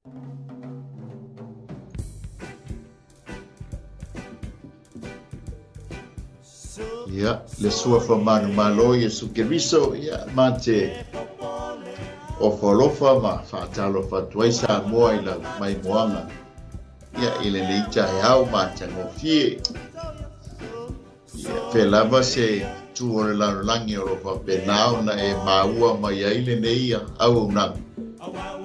Ia, le suafa manumalo Iesu Keriso, ia, ma te ofo alofa ma faatalofa atu ai Samoa i lau maimoaga, ia, i lenei taeao matagofie. Ia, fea lava se tu o le lalolagi o lo o faapena ona e maua mai ai lenei auaunaga,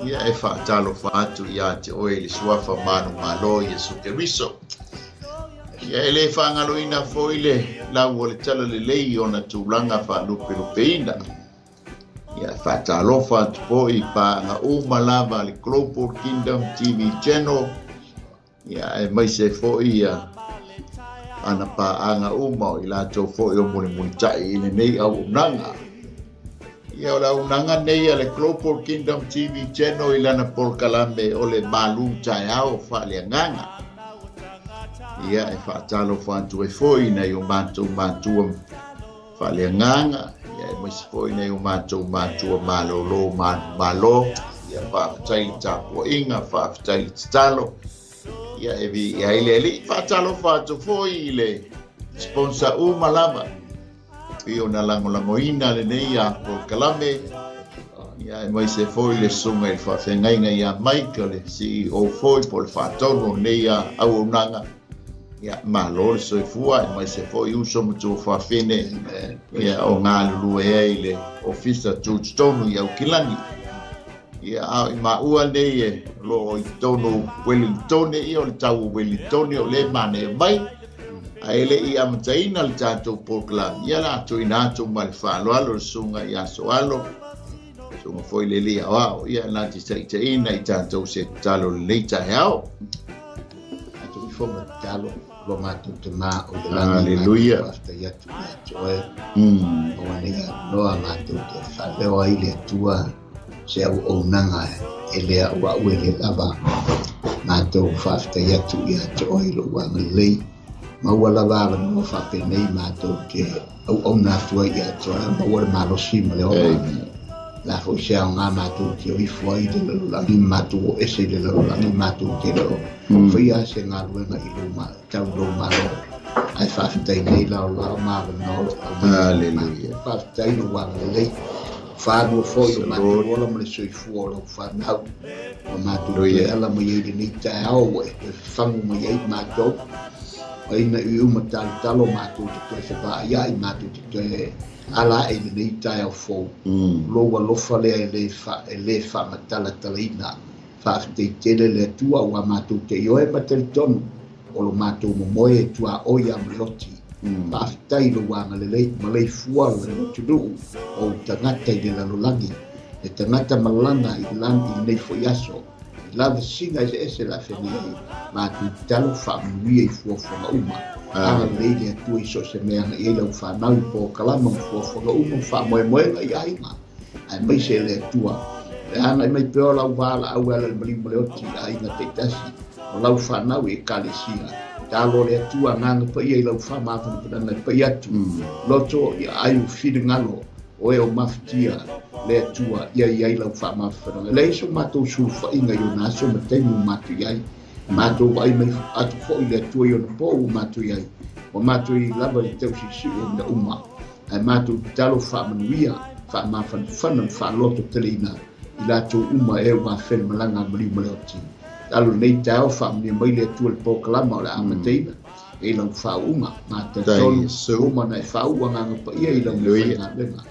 ia, e faatalofa atu ia te oe i le suafa manumalo Iesu Keriso. Ia, e le faagaloina foi le lau o le talalelei i ona tulaga faalupelupeina. Ia, e faatalofa atu foi i paaga uma lava a le Global Kingdom TV Channel, ia, aemaise foi ia ana paaga uma o i latou foi o mulimulitai i lenei auaunaga. Ia, o le auaunaga nei a le Global Kingdom TV Channel i lana polokalame o le Malu Taeao Faaleagaga. Ia, e faatalofa atu ai foi i nai o matou matua faaleagaga, ia, aemaise foi nai o matou matua malolo manumalo. Ia, faafetai le tapuaiga, faafetai le tatalo. Ia, e viia ai le Alii. Faatalofa atu foi i le sponsor uma lava i ona lagolagoina lenei a polokalame. Ia, aemaise foi le susuga i le faafeagaiga ia Mike, o le CEO foi po o le faatonu o lenei auaunaga. Ia, malo le soifua, aemaise foi uso ma tuafafine, ia, o galulue ai i le ofisa tutotonu i Aukilani. Ia, a o i maua nei e lo o i totonu Welingtone, ia o le tau o Welingtone o lea e manaia mai, ae le i amataina le tatou polokalame, ia o le a tuuina atu ma le faaaloalo le susuga ia Soalo, susuga foi le alii aoao, ia na te taitaiina i tatou se tatalo lenei taeao. Tatou ifo ma tatalo, lo matou Tama o i le lagi, Aleluia. Faafetai atu ia te oe, maua nei avanoa matou te faaleo ai le Atua se auaunaga e le auau e le lava. Matou faafetai atu ia te oe i lou agalelei, maua lava avanoa faapenei matou te auauna atu ai ia te oe, maua le malosi ma le ola. La foi se aoga matou te o ifo ai i le lalolagi, matou o ese i le lalolagi, matou te le o faia se galuega i lou tau lou malo. Ae faafetai nei lao lao ma avanoa o lo o aumai. Hallelujah. Faafetai lou agalelei. Whānua foi o mātou ola ma le soifua o lau whānau. O mātou toe ala mai ai lenei taeao ua e toe whangu mai ai mātou. Ai na i uma talotalo mātou te toe whawhaaiai, mātou te toe ala ae i lenei taeao fou. Lou alofa lea e le wha, e le whaamatalatalaina. Faafetai tele le Atua ua mātou te ioe ma talitonu o lo mātou momoe e tuaoi a ma le oti. Faafetai lou agalelei ma leifua le atunuu o ou tagata i le lalolagi, le tagata malana i lani i lenei foi aso, i lavasiga eseese la feagai ai, mātou tatalo faamanuia i fuafuaga uma. Agalelei le Atua i so o se mea e agai ai lau fanau i polokalama ma fuafuaga uma ma faamoemoega i aiga. Aemaise e le Atua, le agai mai pea o lau valaau e ala i le maliu ma le oti i aiga taitasi o lau fanau i Ekalesia. Talo le Atua agaga paia i lau faamafanafanaga e pai atu, loto ia ai u finagalo o e o mafatia le Atua ia i ai lau faamafanafanaga. E leai so matou sulufaiga i ona aso ma taimi ua matou i ai. Matou vaai mai atu foi le Atua i ona po ua matou i ai. Ua matou i ai lava i le tausiusiu o mea uma. Ae matou tatalo faamanuia, faamafanafana ma faalototeleina i latou uma e ua afea le malaga a maliu ma le oti. Talo lenei taeao faamanuia mai le Atua i le polokalama o le a amataina e i lau faauuga. Ma talitonu uma na e faauu agaga paia i lau mea faigaluega.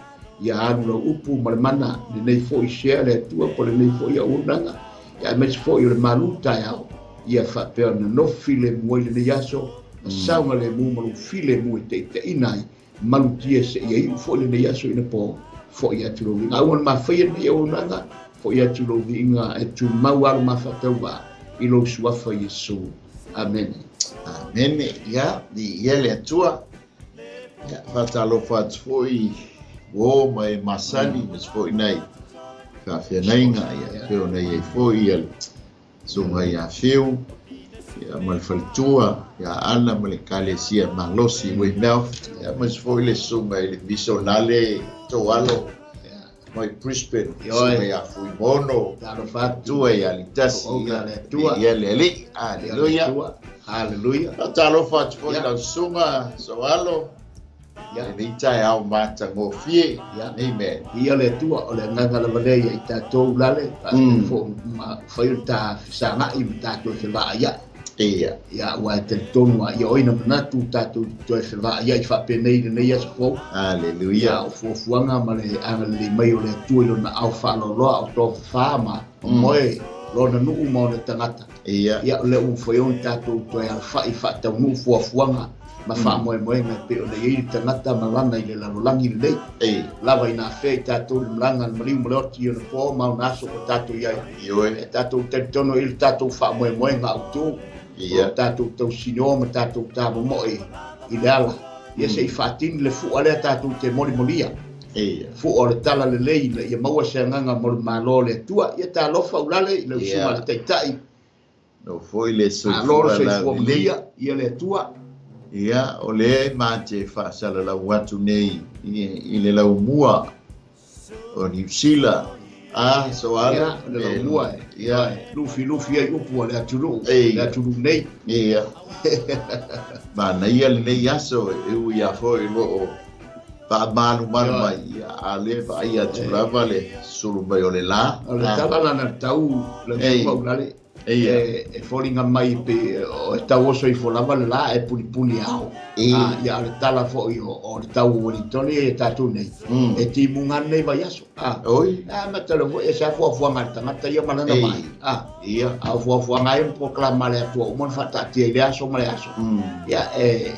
Ia alu lau upu ma le mana lenei foi share le Atua po lenei foi auaunaga ia aemaise foi o le malu taeao ia faapea ona nofi lemu ai lenei aso ma saogalemu ma lou filemu e taitaiina ai malutia seia iu foi lenei aso ina po fo'i atu lou viiga. Aua na mafaia lenei auaunaga, fo'i atu lou viiga e tumau alo mafaatauvaa i lou suafa Iesu. Amene. Amene. Ia, viia le Atua. Ia, faatalofa atu foi uo ma e masani, ma se foi nai faafeagaiga, ia, pei ona i ai foi ia le susuga ia Fiu, ia, ma le faletua ia Ana ma le Ekalesia Malosi i Weymouth, ia, ma se foi le susuga i le misionale Toalo, mai Brisbane, susuga ia Fuimono, Talofa atu. Tua ia Litasi, Auauna a le Atua. Ia le Alii. Aleluia. Haleluia. Faatalofa atu foi i lau susuga Soalo, lenei taeao matagofie. Amen. Ia le Atua, o le agaga lava lea ia i tatou lale, faapea foi ma fai o le ta fesagai ma tatou fevaaiai. Ia, aua e talitonu lava ia oi na manatu tatou te toe fevaaiai faapenei i lenei aso fou. Aleluia. Ia, o fuafuaga ma le agalelei mai o le Atua i lona ao faaloaloa o tofafa ma moe lona nuu ma ona tagata. Ia, o lea ua mafai ona tatou toe alafai faataunuu fuafuaga ma faamoemoega e pei ona i ai le tagata ma lana i le lalolagi lenei. Lava ina afea i tatou le malaga a le maliu ma le oti i ona po ma ona aso ua tatou i ai. E tatou talitonu i le tatou faamoemoega autu, o lo tatou tausinio ma tatou tamomoe i le ala. Ia se i faatini le fua lea tatou te molimolia. Fua o le tala lelei ina ia maua se agaga mo le Malo o le Atua. Ia talofa ulale i lau susuga i le Taitai. No foi le Malo le soifua soifua laulelei. manuia ia le Atua. Ia, o lea e ma te faasalalau atu nei i le laumua o Niu Sila. A, Soalo. Ia, o le laumua e. Lufilufi ai upu a le atunuu, le atunuu nei. Ia. Manaia lenei aso e ui lava foi o lo o faamalumalu mai, ia, a o lea e vaai atu lava le sulu mai o le la. O le tala lana tau lau susuga Ulale, e foliga mai pei e tauoso ifo lava le la ae punipuni ao. Ia, a o le tala foi o le tau o Wellington ia ia tatou nei, e timuga ane nei vaiaso. A matalo foi e se afuafuaga a le tagata ia ma lana vaai. A o fuafuaga ai ma polokalama a le Atua uma ona faataatia i le aso ma le aso. Ia, e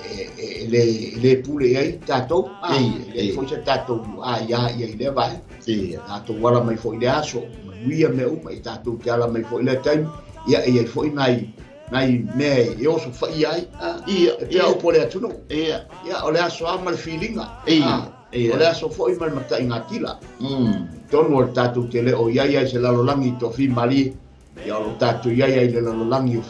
le pule i ai tatou. E leai foi se tatou aia i ai i lea vaega. Tatou ala mai foi i le aso, manuia mea uma, i tatou te ala mai foi i lea taimi, ia e i ai foi nai nai mea e oso faia ai, e pei a upu o le atunuu. Ia, o le aso lava ma le filiga. O le aso foi ma le mataigatila. Tonu o le tatou te le o i ai ai se lalolagi i toafimalie, ia o lo tatou i ai ai le lalolagi o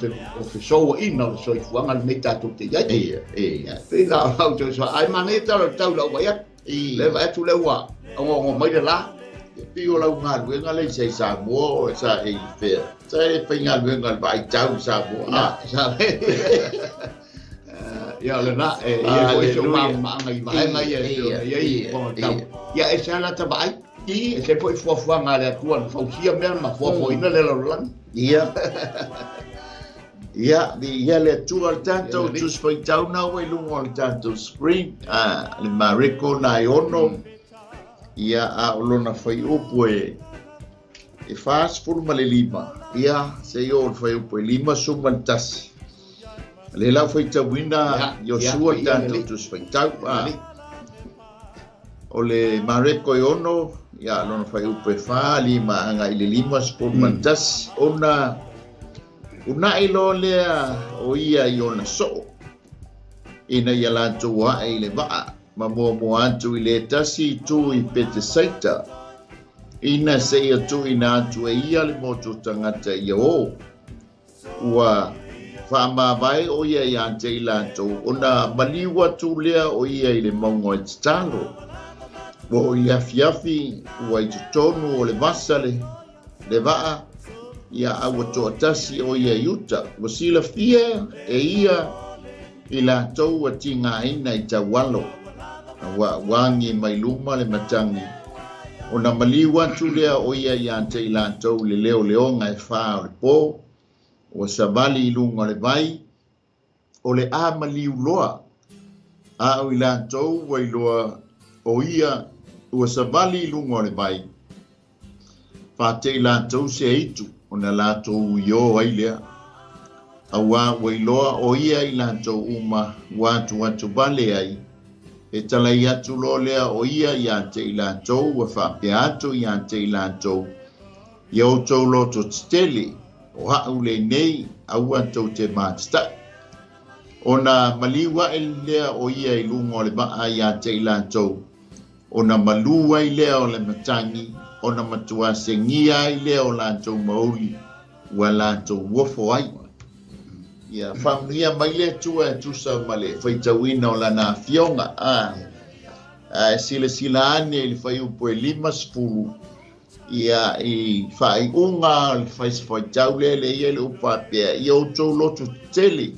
fesouaina o le soifuaga lenei tatou te i ai. Ia, e pei la o lau soisoa, ai manaia tala o le tau i lau vaai atu. Lea vaai atu lea ua onoono mai le la. E pei o lau galuega lea i sa i Samoa o sa e i fea. Sa e faigaluega i le vaai tau i Samoa. Ia, sa Ia, o lena, e i ai foi se magamaaga i vaega ia e pei ona i ai i fofoga o le tau. Ia, e se alata vaai. E se foi fuafuaga a le Atua na fausia mea ma fuafuaina le lalolagi. Ia. Ia, viia le Atua le tatou Tusi Faitau na ua i luga o le tatou screen, le Mareko na e 6, ia, a o lona fuaiupu e 45, ia, seia oo i le fuaiupu e 51. O lea la ua faitauina Iosua le tatou Tusi Faitau. O le Mareko e 6, ia, lona fuaiupu e 4, 5 agai i le 51, ona una'i loa lea o ia i ona soo, ina ia latou ae i le vaa ma muamua atu i le tasi itu i Petesaita, ina seia tuuina atu e ia le motu tagata ia o. Ua faamavae o ia ia te i latou, ona maliu atu lea o ia i le mauga e tatalo. Ua oo i le afiafi, ua i totonu o le vasa le vaa, ia a ua toatasi o ia i uta. Ua silafia e ia i latou ua tigaina i taualo, a ua agi mai luma le matagi. Ona maliu atu lea o ia ia te i latou i le leoleoga e 4 o le po, ua savali i luga o le vai, o le a maliu loa. A o i latou ua iloa o ia ua savali i luga o le vai, fate i latou se aitu, ona latou uiō ai lea. Auā ua iloa o ia i latou uma ua atu atu vale ai, e talai atu loa lea o ia ia te i latou ua faapea atu ia te i latou, ia outou loto tetele, o ha'u lenei, aua tou te matata'i. Ona maliu ae lea o ia i luga o le vaa ia te i latou, ona malū ai lea o le matagi, ona matuā segia ai lea o latou mauli, ua latou ofo ai. Ia faamanuia mai le Atua e tusa ma le faitauina o lana afioga. A, a e silasila ane i le fuaiupu e 50. Ia, i faaiuga o le faisifaitau lea le ia le upu faapea, ia outou loto tetele,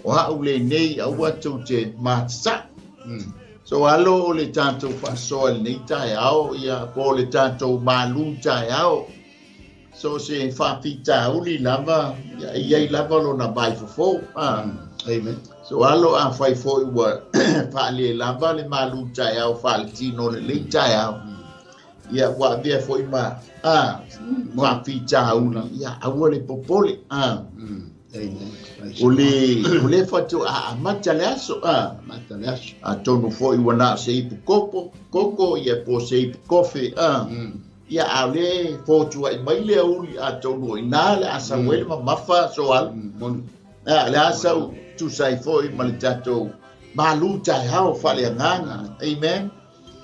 o a'u lenei aua tou te matasa'i. So alo o le tatou faasoa i lenei taeao, ia, po o le tatou malu taeao. So se faafitauli lava, ia, e i ai lava lona vaifofo. Amen. So alo afai foi ua faalelava le malu taeao faaletino lenei taeao, ia ua avea foi ma faafitauli, ia aua le popole. Amen. O le o le faatoa amata le aso. Amata le aso. Atonu foi ua na o se ipu koko, koko ia po o se ipu kofe. Ia a o lea e fotuai mai le aoauli atonu o i ina le a sau ai le mamafa so alo. A le a sau tusa ai foi ma le tatou malu taeao faaleagaga. Amen.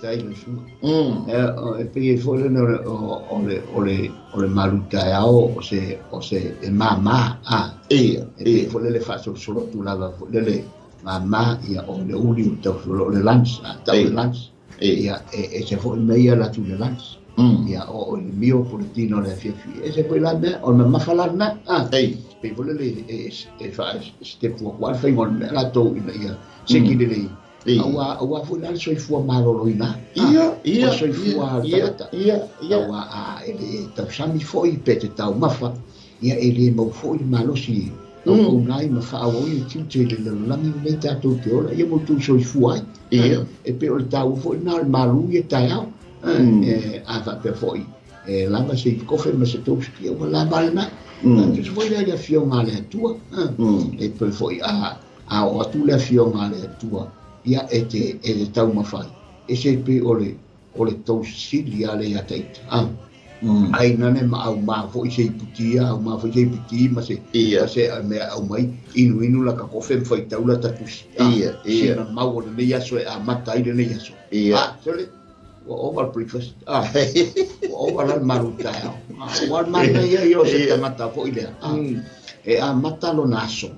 Tai le suka. E pei ai foi lena o le malu taeao o se e māmā a. Ia. E pei foi lele faasolosolo atu lava foi lele māmā ia o le uli o tau o le lunch a tau le lunch. Ia e se foi mea ia la tu le lunch. Ia o le mio po le tino le afiafi. E se foi la mea o le mamafa la lena. A. Pei foi lele e faa step ua kwa fai ngol mea latou ina ia seki lelei. Aua aua foi la le soifua maloloina. Ia, ia. O soifua tagata. Ia, ia. Aua a e le tausami foi pe te taumafa, ia e le mau foi le malosi auauna ai ma faaauau ai le tiute i le lalolagi lenei tatou te ola, ia mo tou soifua ai. E pei o le taua foi lena o le malu ia taeao. E, a faapea foi, e lava se ipu kofe ma se toast, ia ua lava lena. Tusa foi lea i le Afioga a le Atua. E pei foi a oo atu le Afioga a le Atua, ia e te taumafai, e se pei o le toast sili a le ia taita. Ai nane ma au ma foi se iputia, au ma foi se iputi ma se ma se mea au mai inu inu la ka kofe ma faitau la tatusi. Ia, ia. Sina mau o lenei aso e amata ai lenei aso. Ia. Sole, ua ova le breakfast. Ua ova la le malu taeao. Ua le manaia ia o se tagata foi lea. E amata lona aso.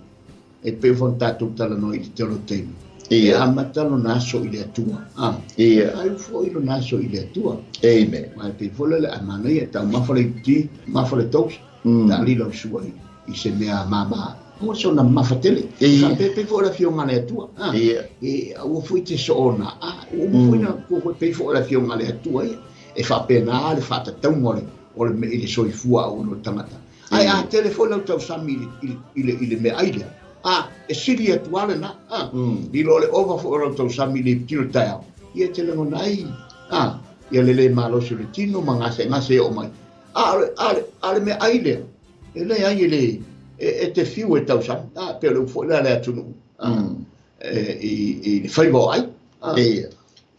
E pei foi ona tatou talanoa i le tele o taimi. E amata lona aso i le Atua. Ai foi lona aso i le Atua. Amen. Ae pei foi lele a manaia e taumafa le iputi, mafa le toast, taalila o sua i se mea māmā. Aua sona mamafa tele. Faapea pei foi o le Afioga a le Atua. E aua foi te soona. Ua uma foi na tua foi pei foi o le Afioga a le Atua ia. E faapena le faatatauga o le i le soifua auauna o le tagata. Ae a tele foi lau tausami i le meaai lea, e sili atu lava lena. Lilo o le ova foi o lau tausami i le iputino taeao, ia e te lagona ai ia le le malosi o le tino ma gasegase e oo mai. A o le meaai lea, e leai e le e te fiu e tausami, pei o le upu foi lea a le atunuu i le faiva o ai.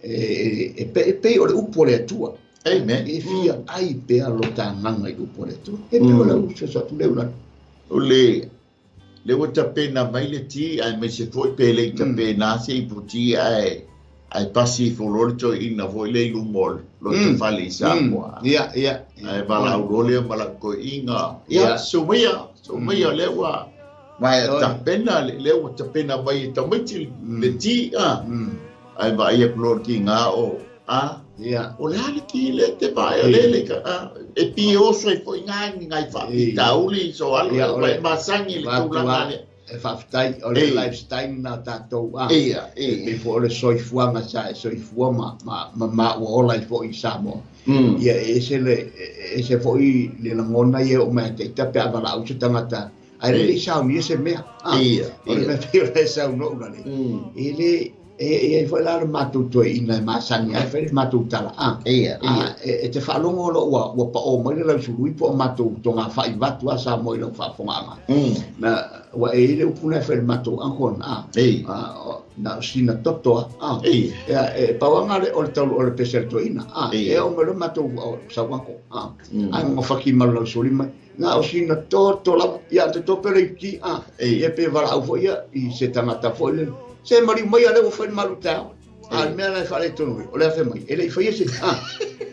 E pei o le upu o le Atua. Amen. E fia ai pea lo tagaga i upu o le Atua. E pei o lau fesoasoani atu lea ulani. O le le ua tapena mai le ti aemaise foi pe le i tapena se iputi ae ae pasi ifo loa le toeaina foi lea i luma o le lotofale i Samoa. Ia, ia. Ae valaau loa lea ma lau toeaina. Ia, sumaia, sumaia lea ua ma tapena lea ua tapena mai e tamaiti le ti ae vaai atu loa le tiga o Ia. O le a le ti lea te vaai o le le ka e pi oso ai foi ngai ni ngai faafitauli so alo Ia, o ua le e masagi i le tulaga lea. E faafetai o le lifestyle na tatou a. Ia, E ia. pei foi o le soifuaga sa e soifua ma ua ola ai foi i Samoa. Ia e ese le e ese foi le lagona ia e oo mai ia te ita pe a valaau se tagata ae le i saunia se mea. Ia, O le ia. mea pei ona e saunoa ula le. E le e e ai foi la le matou toeaina e masani ai fai le matou tala a. Ia, ia. E te faalogo loa ua pao mai le lausului po o matou togafai vatu a Samoa i lau faafofogaaga. Na ua e i le upu na e fai le matou uncle na. Na o sina toto a. Ia. Ia e pauanga le o le taulu o le pese a le toeaina. Ia. E oo mai loa matou sau uncle. Ae gafaki ma le lausuli mai. Na o sina toto lava. Ia te tope le iputi. Ia. Ia pe valaau foi ia i se tagata foi le. Se maliu mai a lea ua fai le malu taeao. A le mea la e faaletonu ai, o le afe mai, e le i faia se,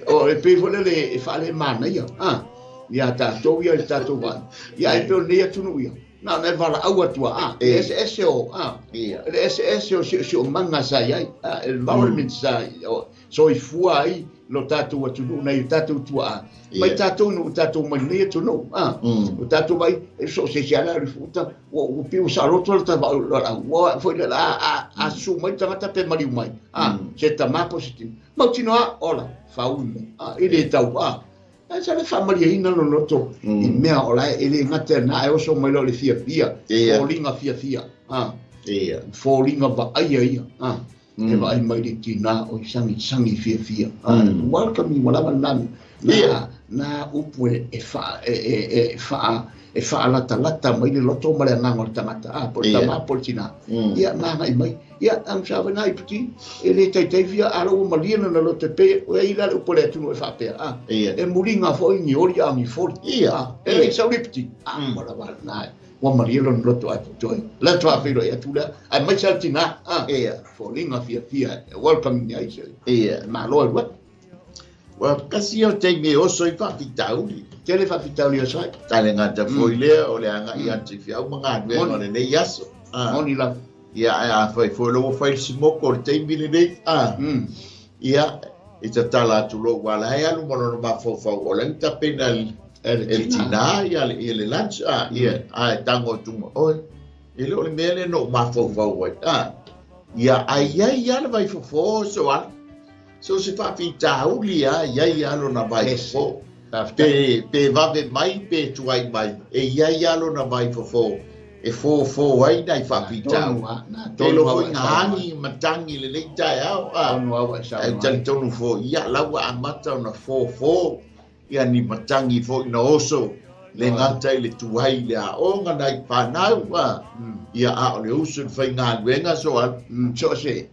o le pei foi lele e faalemanaia, ia tatou ia i le tatou vaai. Ia ae pei o lenei atunuu ia, Na ona e valaau atu a, le eseese o, a, le eseese o siosiomaga sa i ai, a, environment sa soifua ai lo tatou atunuu nai o tatou tuaa, mai tatou ina ua tatou mai lenei atunuu, a, ua tatou vaai, e so o se isi lava le alu i futa, ua pei ua saoloto le ta valaau, ua foi le, a, a susu mai le tagata pe maliu mai, a, se tama po o se tina, mautinoa lava, ola, fau le mea, a, e le tau, a. Ae sa le faamalieina lona loto i mea o la e le gata na ae oso mai loa le fiafia, foliga fiafia, a. Foliga vaaia ia, a. E vaai mai le tina o i sagisagi fiafia, a. Welcome ua lava lena na na upu e faa e e e faa e faalatalata mai le loto ma le agaga o le tagata, a, po o le tama po o le tina. Ia, na agai mai. Ia, ang sa na i puti, e le taitai fia, a ua malie lona loto e pei, o ai la le upu a le atunuu e faapea, a, e muliga foi ni oli a ni foli. A, e le sau le puti, a, ua lava lena, ua malie lona loto ae toe. Le atu faafeiloai atu lea, ae mai sa le tina, a, foliga fiafia, e welcome ni ai se, malo e lua. Ua kasi o taimi e oso ai faafitauli. Tele faafitauli e oso ai. Ae le gata foi lea o le agai atu i feau ma galuega o lenei aso. Moni lava. Ia, ae afai foi loa ua fai le simoko o le taimi lenei, ia, e tatala atu loa ua la e alu ma lona mafaufau o la e tapena e le tina ia le lunch, ia, ae tago atu ma oe, e le o le mea lea na ou mafaufau ai, ia, ae i ai lava le vaifofo so ala. So se faafitauli lava, e i ai lava lona vaifofo. Pe, pe vave mai pe tuai mai, e i ai lava lona vaifofo e fofo ai nai faafitauli. Pe iloa foi na agi ma tagi i lenei taeao, a, ae ou talitonu foi, ia, la ua amata ona fofo Ia ni matagi foi na oso le gata i le tuai i le aoga nai fanau a ia a o le usu le faigaluega so alu. So o se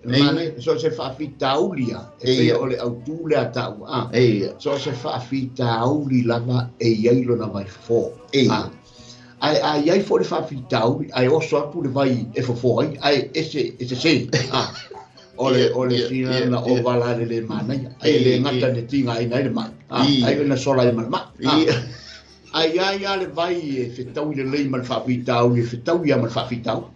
so o se faafitauli a e pei o le autu lea taua a so o se faafitauli lava e i ai lona vai fofo a ae a i ai foi le faafitauli ae oso atu le vai e fofo ai ae ese e sese a O le, o le sina na ova la le le manaia. Ai le gata le tigaina ai le mai. Ai na sola ai ma le mai. Ai ia ia le vai e fetaui lelei ma le faafitauli, e fetaui ia ma le faafitauli.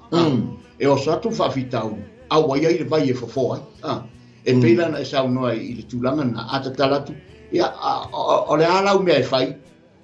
E oso atu le faafitauli, a ua i ai le vai e fofo ai. E pei la ona e saunoa i le tulaga lena, a tatala atu, ia, o le a lau mea e fai,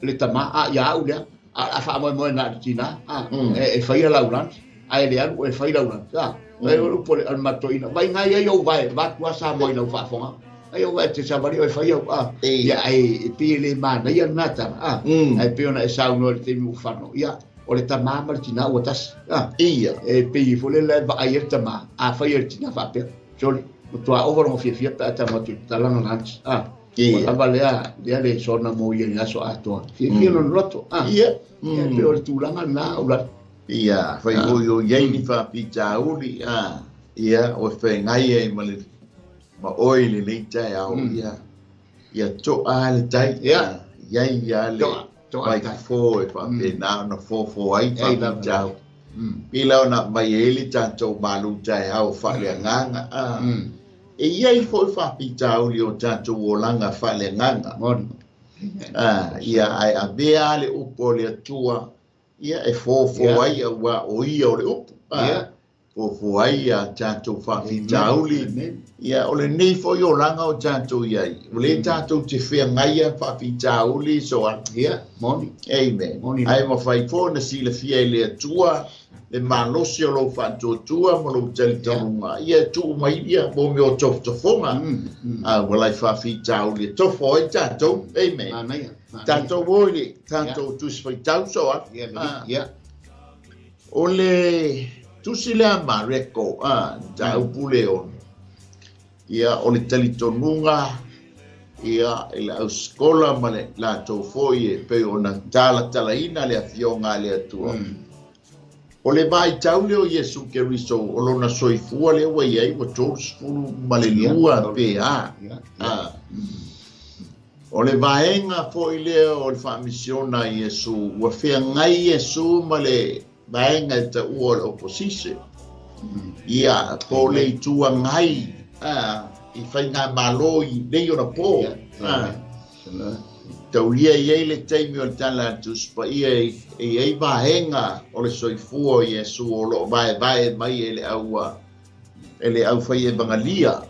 le tama, a ia au lea, a faamoemoe na o le tina, a, e faia lau lunch, ae le alu oe e fai lau lunch, a. Ai o le upu a le matoeaina, vai ngai ai ou vae, vaeatu a Samoa i lau faafofoga. Ai ou vae te savali oe fai au, a. Ia, ae e pei e le manaia lena tala, a. Ae pei ona e saunoa i le taimi ua fano, ia, o le tama ma le tina ua tasi, a. E pei foi lele e vaai ai le tama, a fai e le tina faapea, sole, matua ova lona fiafia pe a tago atu i le tatalaga lunch, a. Ua lava lea, lea le sona mo ia i le aso atoa. Fiafia lona loto, a. Ia, e pei o le tulaga lena, Aulani. Ia, fai foi o i ai ni faafitauli, a, ia, o e feagai ai ma le, ma oe i lenei taeao, ia, ia to'a le tai, a, i ai lava le vaifofo e faapena ona fofo ai faafitauli. Pei la ona aumai ai le tatou malu taeao faaleagaga, a. E i ai foi faafitauli o tatou olaga faaleagaga. A, ia, ae avea lava le upu a le Atua, ia, e fofo ai, aua o Ia o le upu. A, fofo ai a tatou faafitauli. Ia, o lenei foi olaga o tatou i ai, o lea tatou te feagai a faafitauli so a. Amen. Ae mafai foi ona silafia e le Atua le malosi o lou faatuatua ma lou talitonuga, ia e tuu mai ia mo mea o tofotofoga, a ua lai faafitauli e tofo ai tatou. Amen. Tatou o i le tatou Tusi Faitau so a. O le tusi lea a Mareko, a, mataupu le 6. Ia, o le talitonuga, ia, i le ausikola ma le latou foi e pei ona talatalaina le Afioga a le Atua. O le vaitau lea o Iesu Keriso, o lona soifua lea ua i ai ua 32 pe a. A. O le vaega foi lea o le faamisiona a Iesu, ua feagai Iesu ma le vaega e taua o le opposition. Ia, po o le Itu Agai i faigamalo i nei ona po. Taulia i ai le taimi o le tala a le Tusi Paia e i ai vaega o le soifua o Iesu o lo o vaevae mai e le au e le aufai evagalia.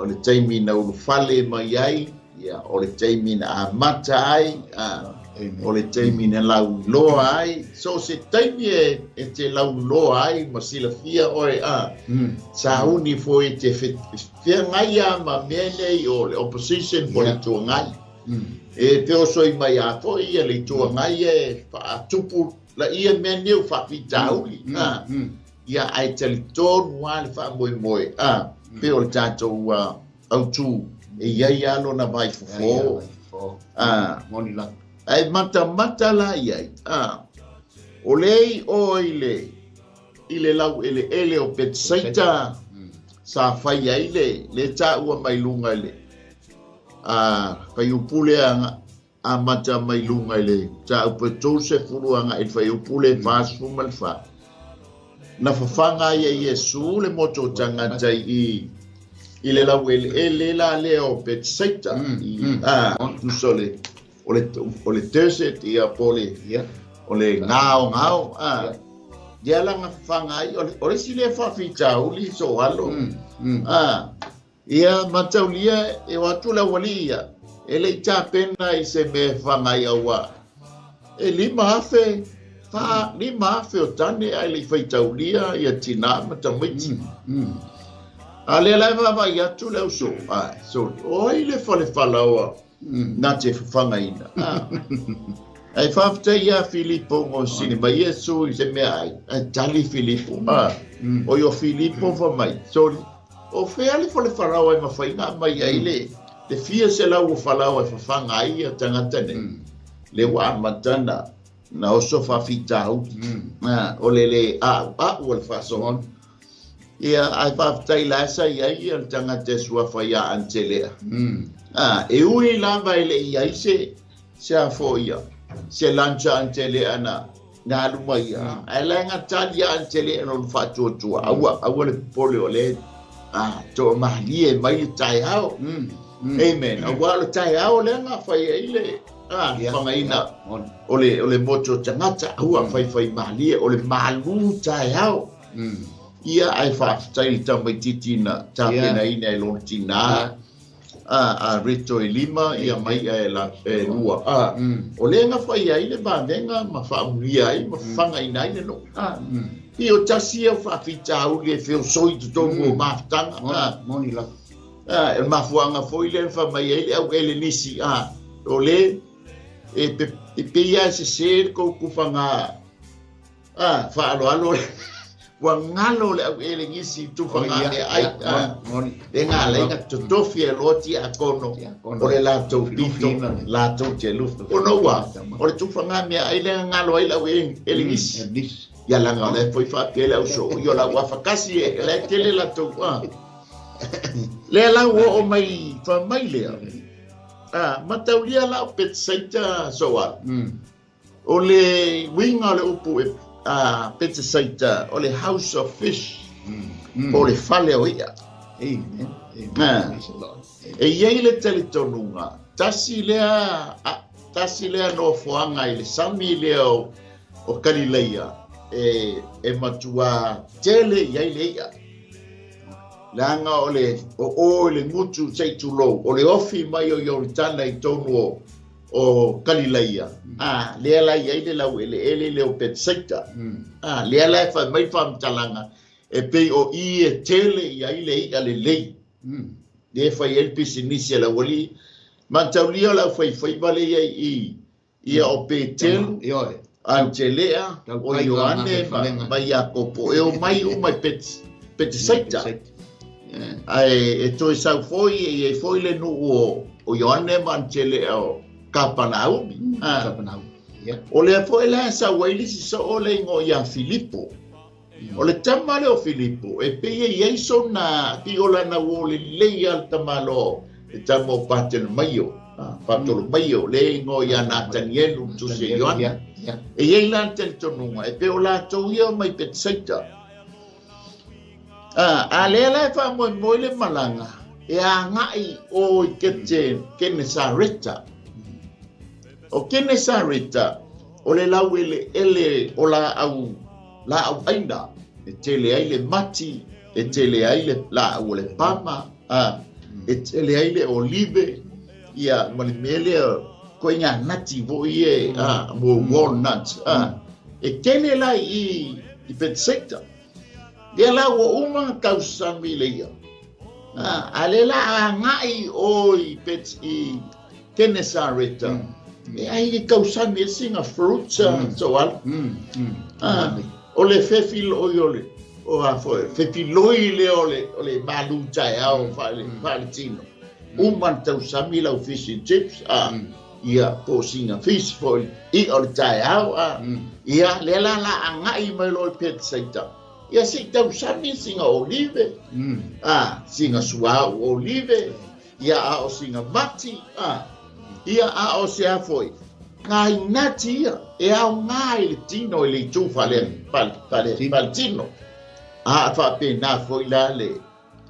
O le taimi na ulufale mai ai, ia, o le taimi na amata ai, o le taimi na lauiloa ai. So se taimi e te lauiloa ai ma silafia oe, sauni foi e te feagai lava ma mea nei o le opposition po o le Itu Agai. E feosoi mai lava foi ia le Itu Agai e faatupu laia mea nei o faafitauli. Ia, ae talitonu lava le faamoemoe, pei o le tatou autu e i ai lava lona vaifofo. Ae matamata la i ai, o lea i o i le laueleele o Petesaita sa fai ai le taua mai luga i le fuaiupu lea amata mai luga i le mataupu e 30 agai i le fuaiupu lea 44. Na fafaga ai e Iesu le motu o tagata i i le laueleele la lea o Petesaita, i tusa o le o le desert ia po o le o le gaogao a ia la na fafaga ai o le isi lea faafitauli soalo a ia mataulia e o atu le aualii ia e le i tapena i se mea e fafaga ai auā e 5,000 fa 5,000 o tane ae le i faitaulia ia tinā ma tamaiti. A lea la e vaavaai atu le ausoo, ai, sorry, o ai le fale falaoa na te fafagaina. Ae faafetai ia Filipo ngo sini mai Iesu i se mea ai. Ae tali Filipo. O i o Filipo fa mai. Sorry. O fea le fale falaoa e mafai ona aumai ai le fia selau o falaoa e fafaga ai ia tagata nei. Le ua amata na oso faafitauli. O le le a'ua'u o le faasoa. Ia, ae faafetai la sa i ai ia le tagata e suafa ia Antelea. E ui lava e le i ai se a foi ia, se lunch a Antelea na alu mai ia. Ae la e gatali ia Antelea lona faatuatua. Aua, aua le popole o lea toamalie mai le taeao. Amen. Aua o le taeao lea na fai ai le fagaina o le motu o tagata. Aua faifai malie, o le malu taeao. Ia ae faafetai i le tamaitiiti na tapenaina e lona tinā, a Reto e lima, ia mai ia e lua. O lea na fai ai le vavega ma faaulia ai ma fagaina ai le nuu. I o tasi ia o faafitauli e feosoi i totonu o mafutaga. E mafuaaga foi lea na fai mai ai le au Elenisi, o le e pei lava e sese le tou tufaga faaaloalo ua galo le au elegisi i tufaga meaai le ga alai ona totofi e loa tiakono o le latou pito latou te lufi ona ua o le tufaga meaai lea na galo ai le au elegisi ia leaga o la e foi faapea le au soo i o la ua afakasi e la e tele latou lea la ua oo mai fai mai lea mataulia la o Petesaita soala. O le uiga o le upu e Petesaita, o le house of fish, po o le fale o i'a. Amen. Amen. Praise the Lord. E i ai le talitonuga, tasi lea nofoaga i le sami lea o Kalileia e matuā tele i ai le i'a. Leaga o le o o i le gutu se i tulou, o le ofi mai o Ioritana i tonu o Kalileia, lea la i ai le laueleele lea o Petesaita. Lea la e fai mai faamatalaga, e pei o i e tele i ai le i'a lelei. Lea e fai ai le pisinisi a le aualii. Mataulia o le aufaifaiva lea i ai i, ia o Petelu, Ioe. Antelea, o Ioane ma Iakopo, e omai uma i Petesaita. Ae e toe sau foi e i ai foi le nuu o Ioane ma Antelea o Kapanaumi. Kapanaumi. O lea foi la e sau ai le isi soo le igoa ia Filipo. O le tama lea o Filipo, e pei e i ai sona pei o lana uo lelei lava le tamaloa, le tama o Patelemaio, Patolomaio, le igoa ia Natanielu, ma tusi e Ioane. E i ai la le talitonuga, e pei o latou ia mai Petesaita. A lea la e faamoemoe le malaga, e agai o i Kenesareta. O Kenesareta, o le lauele ele o la au aina, e tele ai le mati, e tele ai le la au le pama, e tele ai le olive, ia ma le mele ko inga nati voi e, mo walnut, e tele lai i Bethsaida. Ia la ua uma tausami le ia. A le la ngai o i i Kenesareta. E ai i tausami e singa fruits so al. O le fefilo o le o a foi fefiloi le o le malu tai au fa le tino. Uma tausami lau fish and chips ia po singa fish foi i o le tai au ia le la la ngai mai lo Bethsaida. Ia si tausami singa olive, singa suau olive, ia a o singa mati, ia a o se afoi. Ngai nati ia, e au ngai le tino i le itu fale tino. A fa pe na foi la le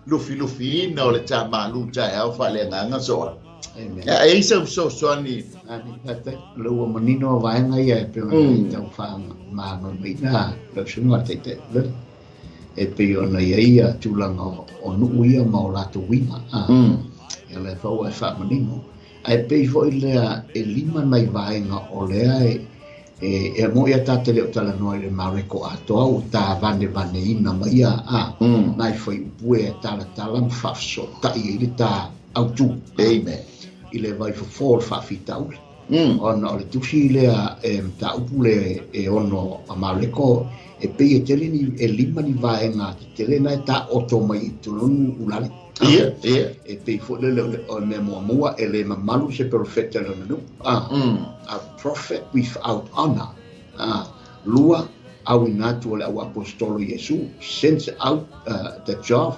lufi lufi ina o le ta malu ta au fale nganga soa. Amen. Ia e isa so soani. Ani pate lo manino vaenga ia e pe ona tau whaanga māno mai nā lau sunga te te e pe ona ia ia tūlanga o nuu ia ma o lātou winga. Ia le whaua e whaamanino. Ai pe foi lea e lima nai vaenga o lea e mo ia tātele o tala noa i le mareko atoa o tā vane vane ina mai ia nai whai upue e tala tala mwhawhisotai i le tā autu. Amen. I le vai fofo o le whaafitauli. Ona o le tusi lea e mtaupu le e ono a mareko e pei e tele ni e lima ni vaenga te tele na e tā oto mai i tolonu ulale. Ia, ia. E pei fo le o me mua e le mamalu se profeta le nanu. A prophet without honor. Lua au inatu o le au apostolo Iesu sends out the job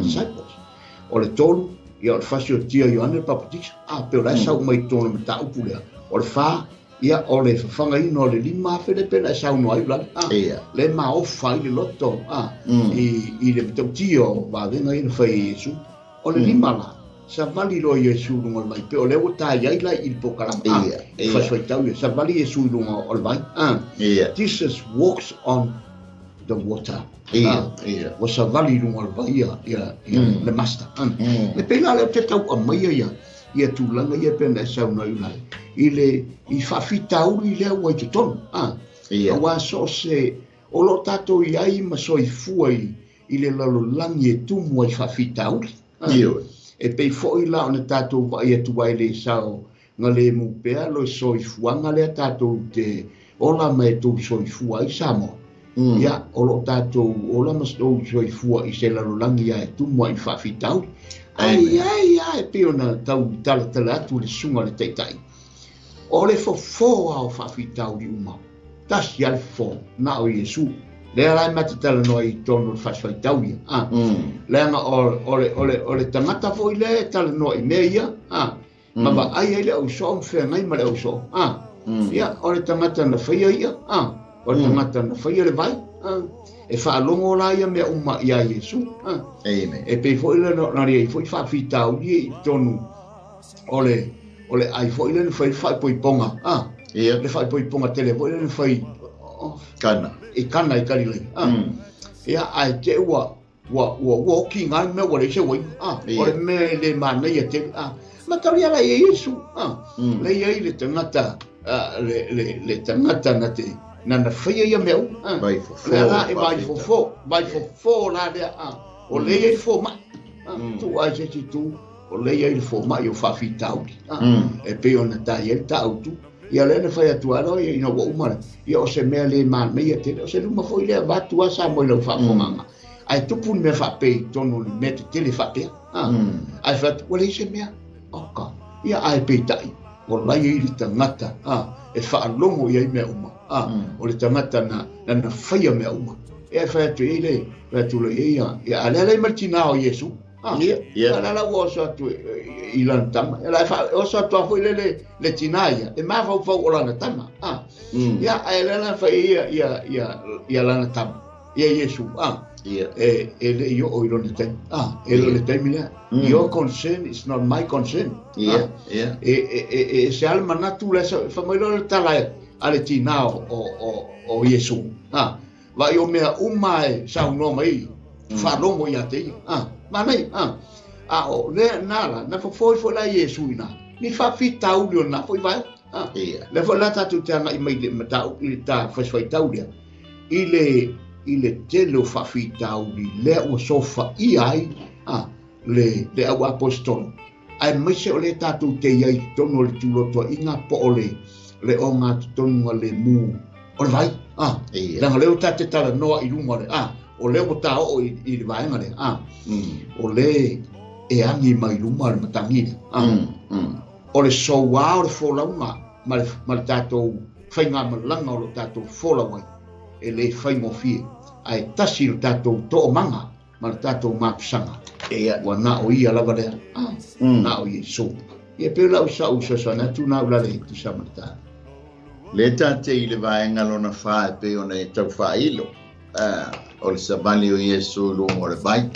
disciples. O le tolu ia o le fasi o tia Ioane Baptista. Pe o la sau mai tonu me taupu lea. O le wha ia o le whawhanga ino o le lima awhele pe la sau noa iulale. Le ma ofa i le loto i le matautia o vavenga ina whai Iesu. O le lima la, sa vali loa Iesu lunga o le mai pe o le ua tā iai lai i le pokalama. Whaswaitau ia, sa vali Iesu i lunga o le vai. Jesus walks on the water. Ua sa vali lunga o le vai ia le master. Le pēlā leo te tau a maia ia ia tūlanga ia pena e sauna iulale. I le i whaafitauli lea ua i te tonu. Awa so se o lo tātou i ai ma soifua i le lalolagi e tumu ai whaafitauli. E pei foi la ona tātou vai atu ai le sao nga le mupea lo soifuanga lea tātou te ola mai tō soifua i Samoa. Ia o lo tātou ola ma tō soifua i se lalolagi ai tumu ai whaafitauli. Ai ai ai pe ona tau talatala atu le sunga le taitai. O le fofoa o whaafitauli uma. Tasi ale fo, na o Iesu. Lea lai matatala noa i tonu le whaswaitauli. Leanga o le tangata foi le tala noa i mea ia. Ma va ai ai le au so mwhea ngai ma le au so. Ia, o le tangata na whaia ia. O le tangata na whaia le vai. E whaalongo la ia mea uma ia Iesu. Amen. E pei foi le nari ai foi whaafitauli i tonu o le ai foi le whai whaipoiponga. Le whaipoiponga tele foi le whai kana. E kana i Kalilei. Ia ai te ua oki ngai mea ua le se wai. O le mea le mana ia te. Matari ala ia Iesu. Le ia i le tangata le tangata na te na whaia ia mea u. Vai fofo. Le ala e vai fofo. Vai fofo la lea. O le ia i fo mai. Tu ai se ti tu. O le ia i fo mai o whaafitauli. E pe ona tai e tautu. Ia le whai atu alo ia ina ua umara. Ia o se mea le mana ia tele. O se luma foi lea vatu a sa moi lau whaafonganga. Ai tupu ni mea whaapei tonu ni mea te tele whaapea. Ai whaatu, wale i se mea. Oka. Ia ai peitai. O lai i le tangata. E whaalongo ia i mea uma. O le tangata na whaia mea uma. E ai whai atu i le. Whai atu le ia. Ia alea lei martina o Iesu. Ia la la ua oso atu i lana tama. Ia la oso atu a foi le tina ia. E mawhau fau o lana tama. Ia ai lana whai ia lana tama. Ia Iesu, e le i oo i lona taimi, e le o le taimi lea. Your concern is not my concern. E se a le manatu lea, fai mai loa le tala a le tinā o Iesu, vaai o mea uma e saunoa mai faalogo ia te ia. Manaia, a o lea na la, na fofo ifo la Iesu ina, ni faafitauli o na foi vaega. Lea foi la tatou te agai mai le mataupu i le ta faisifaitau lea, i le tele o faafitauli lea ua sofaia ai le au apostolo. Ae maise o le tatou te iai i totonu o le tulotoaiga po o le ogatotonu a le mu o le vai. Leaga lea ua tate talanoa i luga o le o lea ua taoo i le vaega lea. O le e agi mai luma le matagi lea. O le soua o le folauga ma le tatou faigamalaga o lo tatou folau ai e le faigofie. Ae tasi le tatou toomaga ma le tatou mapusaga. Ua na o ia lava lea. Na o Iesu. Ia pe lau sa usa sa na tu na ula le tu sa mata. Le tate i le vaega lona fa e pe ona e tau whailo. O le savali o Iesu luga o le vai.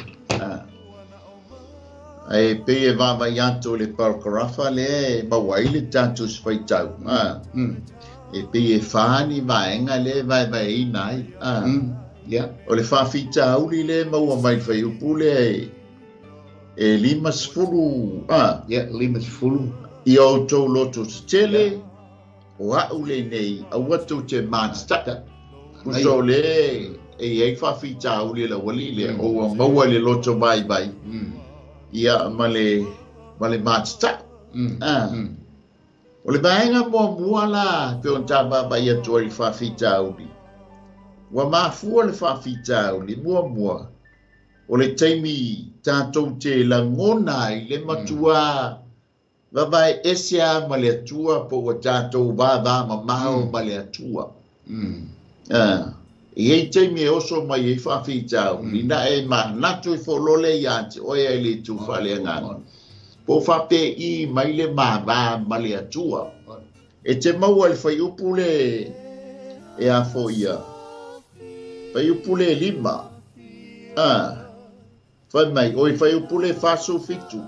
E pe e vava i ato le paragrafa le e maua i le tatou se faitau. E pe e whaani vaega le vai vai i nai. O le faafitauli le maua mai fuaiupu le e 50. 50. I outou loto tetele, o au lenei, aua tou te matata. Pusa o le e iai faafitauli le aualii lea, o ua maua i le loto vaivai, ia ma le matata. O le vaega muamua la, pe ona ta vaavaai atu ai i le faafitauli. Ua mafua le faafitauli muamua, o le taimi tatou te lagona ai le matua vavae ese a ma le Atua po ua tatou vavamamao ma le Atua. E iai taimi e oso mai ai faafitauli, na e manatu i folole ia te oe ai le itu faaleagaga. Po faapei mai le mava ma le Atua. E te maua le fuaiupu le e afo ia. Fuaiupu le 5. Fai mai, o i fuaiupu le 47.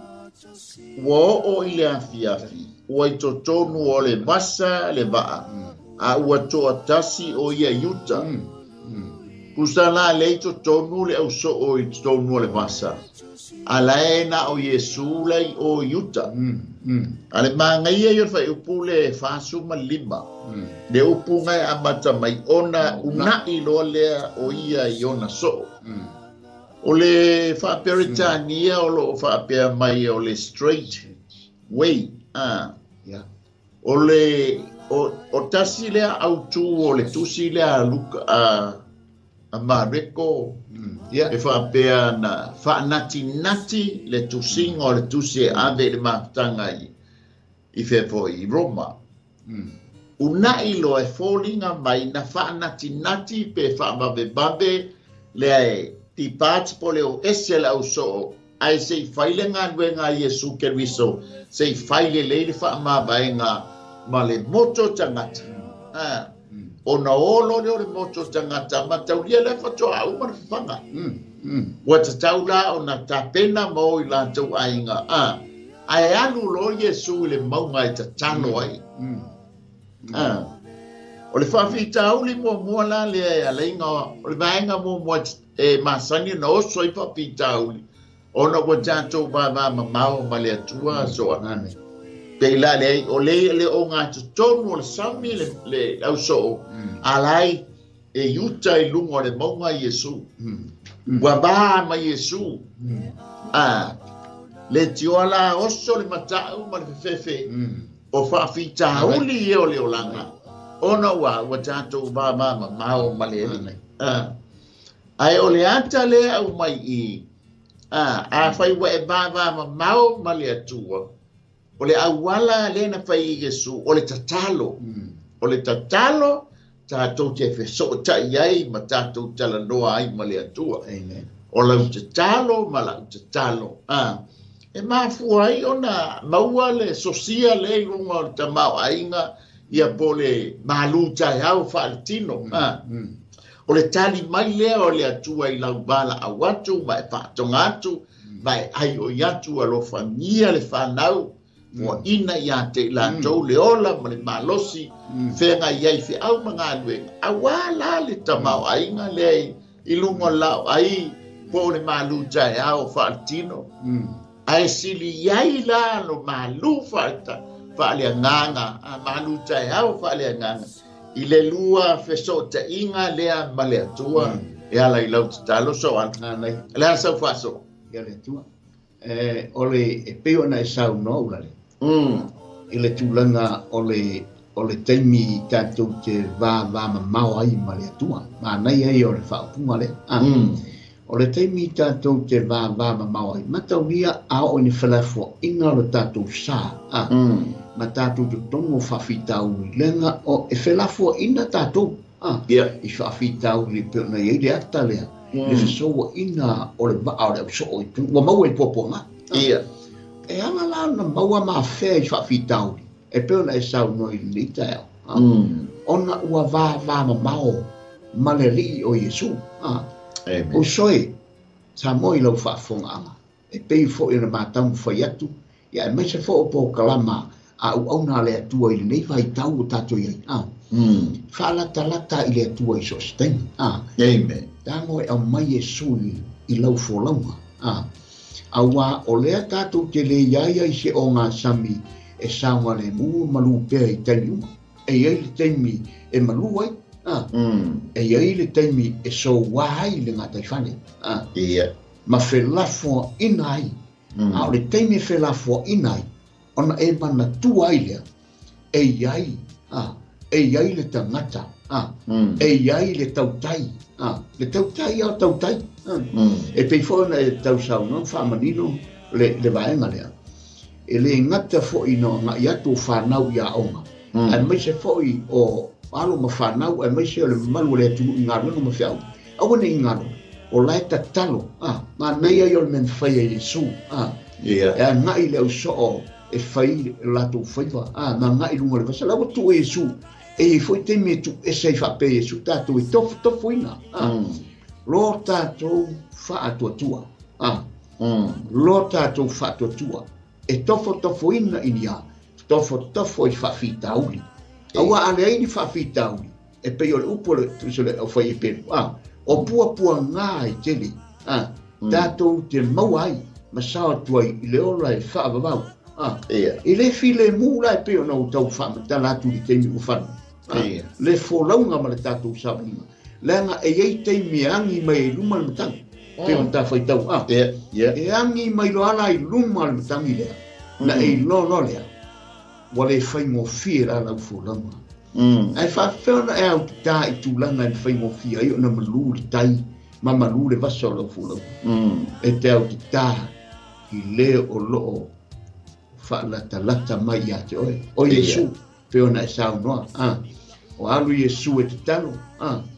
Ua oo i le afiafi, ua i totonu o le vasa le vaa, a ua toatasi o ia i uta. Pusa la le i totonu le ausoo i totonu o le vasa. A lae na o Iesu lai o i uta. A le magaia i o le fuaiupu le 45. Le upu ngai amata mai ona unai loa lea o ia i ona soo. O le faaperetania o loo faapea mai o le straight way. O le o tasi lea autu o le tusi lea Luka a Mareko e faapea na faanatinati le tusiga o le tusi e ave i le mafutaga i fea foi i Roma. Unai loa e foliga mai na faanatinati pe faavavevave lea e depart po le o ese le ausoo ae sei fai le galuega a Iesu Keriso, sei fai lelei le faamavaega ma le moto tagata. Ona olo lea o le moto tagata ma taulia lea faatoa uma le fafaga. Ua tatau la ona tapena ma o i latou aiga. Ae alu loa Iesu i le mauga e tatalo ai. O le faafitauli muamua la lea e alaiga o le vaega muamua e masani na oso ai faafitauli ona ua tatou vavamamao ma le Atua soa. Pe la le o le le ogatotonu o le sami le ausoo, a lai e uta i luga o le mauga Iesu. Ua va ma Iesu. Le tioa la oso le matau ma le fefefe o faafitauli ia o le olaga. Ona ua tatou vavamamao ma le Alii. Ae o le ata lea au mai i a fai ua e vavamamao ma le Atua, o le auala lea na fai i Iesu, o le tatalo. O le tatalo, tatou te fesootai ai ma tatou talanoa ai ma le Atua. O lau tatalo ma lau tatalo. E mafua ai ona maua le sosia le i luga o le tamaoaiga ia po le malu taeao faaletino. O le tali mai lea o le Atua i lau valaau atu ma e faatoga atu ma e aioi atu alofagia le fanau foaina ia te i latou le ola ma le malosi feagai ai feau ma galuega auā la le tamaoaiga lea i luga o le laoai po o le malu taeao faaletino ae sili ai la lo malu faaleagaga a malu taeao faaleagaga i le lua fesootaiga lea ma le Atua e ala i lau tatalo Soala. Le a sau faasoa ia le Atua. O le e pei ona e saunoa ulale i le tulaga o le taimi tatou te vavamamao ai ma le Atua. Manaia ia o le faaupuga lea. O le taimi tatou te vavamamao ai, mataulia a oo i ni felafoaiga o le tatou sa, ma tatou totonu o faafitauli, leaga o e felafoaiga tatou, i faafitauli e pei ona i ai le ata lea, le fesouaina o le vaa o le ausoo i ua maua i puapuaga. E ala la ona maua mafea i faafitauli, e pei ona e saunoa i lenei taeao, ona ua vavamamao ma le Alii o Iesu. O soe, sa moi lau faafofogaaga, e pei foi ona mataumafai atu, ia aemaise foi o polokalama a auauna a le Atua i lenei vaitau o tatou i ai. Faalatalata i le Atua i so o se taimi. Amen. Tago e aumai Iesu i lau folauga. Auā o lea tatou te le iai ai se ogasami e saogalemu ma malu pea i taimi uma. E iai le taimi e malu ai. E iai le taimi e soua ai le gataifale. Ma felafoaina ai. A o le taimi e felafoaina ai, ona e manatua ai lea, e iai, e iai le tagata, e iai le tautai, le tautai a o tautai. E pei foi ona e tausaunoa faamanino le vaega lea. E le gata foi na agai atu o fanau i aoga, aemaise foi o alo ma fanau, aemaise o le mamalu o le atunuu i galuega ma feau. Aua ne i galo, o la e tatalo, manaia ia o le mea na fai e Iesu, e agai le ausoo e fai latou faiva, ma agai i luga o le vasa. La ua tuu e Iesu, e iai foi taimi e tuuese ai faapea Iesu tatou e tofutofuina, lo tatou faatuatua, lo tatou faatuatua, e tofotofoina i ni a, tofotofo i faafitauli. Auā a leai ni faafitauli, e pei o le upu o le au fai e pelu, o puapuaga e tele, tatou te maua ai, ma sao atu ai i le ola e faavavau. E le filemu la e pei ona ou tau faamatala atu i le taimi ua fano. Le folauga ma le tatou savaliga. Leaga e iai taimi e agi mai ai i luma le matagi. Pei ona ta faitau. E agi mai loa la i luma le matagi lea. Na e iloa loa lea, ua le faigofie la lau folauga. Ae faafefea ona e aututā i tulaga e faigofie ai ona malu le tai ma malu le vasa o lau folauga. E te aututā i le o loo faalatalata mai ia te oe. O Iesu, pe ona e saunoa. O alu Iesu e tatalo.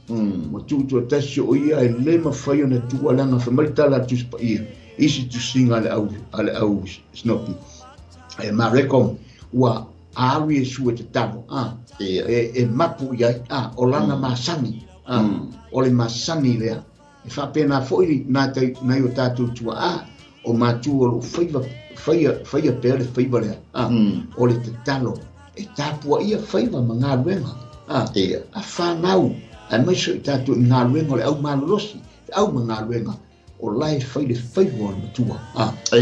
Ua tuutuatasi o ia e le mafai ona tuua leaga fai mai le tala a le Tusi Paia, isi tusiga a le au Snopi. E Mareko, ua alu Iesu e tatalo. E mapu i ai. O lana masani. O le masani lea. E faapena foi nai o tatou tuaa, o matua o loo faiva, faia pea le faiva lea. O le tatalo, e tapuaia faiva ma galuega. A fanau, aemaise o i tatou i galuega o le au malolosi, le au ma galuega, o la e fai le faiva o le matua.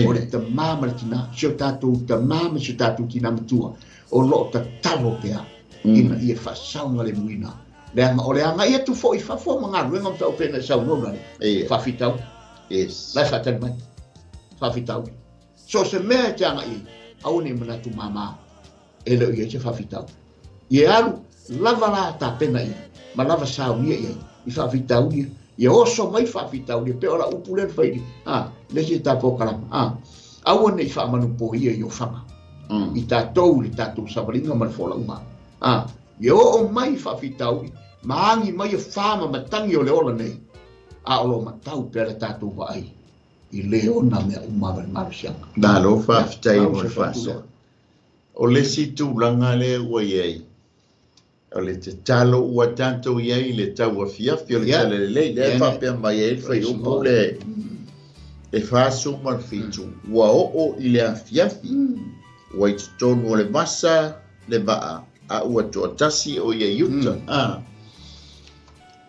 O le tamā ma le tinā, si o tatou tamā ma si o tatou tinā matua, o loo tatalo pea, ina ia faasaogalemuina. Leaga o le agai atu foi i fafo ma galuega ma feau pei ona e saunoa ulale. Faafitauli. La e faatali mai. Faafitauli. So o se mea e te agai ai, aua ne i manatu māmā, e le o i ai se faafitauli. Ia alu, lava la tapena i ai, ma lava saunia i ai, i faafitauli, ia oso mai faafitauli, pe o la upu lea na fai, le isi ta polokalama, aua ne i faamanupoia i ofaga, i tatou i le tatou savaliga ma le folauga. Ia oo mai faafitauli, ma agi mai e wha ma matangi o le ola nei, a o lo matau pea le tatou vaai i le ona mea uma ma le malosiaga. Malo faafetai mo le faasoa. O le isi tulaga lea ua i ai, O le tatalo ua tatou i ai i le tauafiafi o le Talalelei, lea e faapea mai ai le fuaiupu le 47, ua oo i le afiafi, ua i totonu o le vasa le vaa, a ua toatasi o ia i uta. A.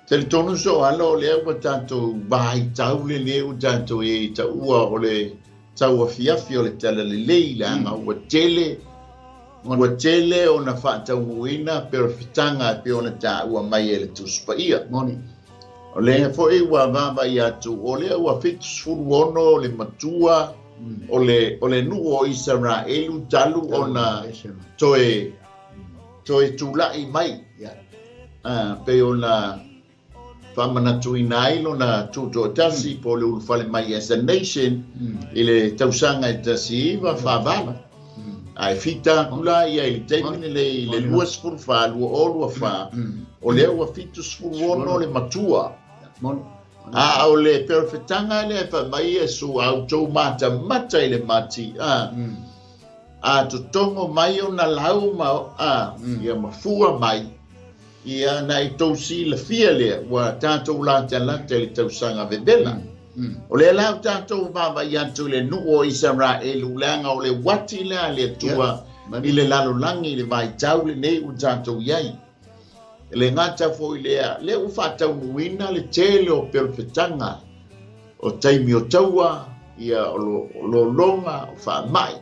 Talitonu soo alo o lea ua tatou vaitau lenei ua tatou i ai i taua o le tauafiafi o le Talalelei, leaga ua tele Ua tele ona faataunuuina perofitaga e pei ona taua mai e le Tusi Paia. Moni. O lea foi ua vaavaai atu, o lea ua 76 le matua o le, o le nuu o Isaraelu talu ona toe, toe tulai mai. Yeah. Ah, pei ona faamanatuina ai lona tutoatasi po o le ulufale mai as a nation i le tausaga e 1948. Ae fita aku la ia i le taimi lenei i le 24, 2024, o lea ua 76 le matua. A o le perofetaga lea e fai mai Iesu, a outou matamata i le mati, a, a totogo mai ona lau ma, a, ia mafua mai, Ia, na i tou silafia lea, ua tatou latalata i le tausaga vevela. O lea la ua tatou vaavaai atu i le nuu o Isaraelu, leaga o le uati lea a le Atua i le lalolagi i le vaitau lenei ua tatou i ai. E le gata foi i lea, lea ua faataunuuina le tele o perofetaga o taimi o taua, ia, o lologa, o faamai.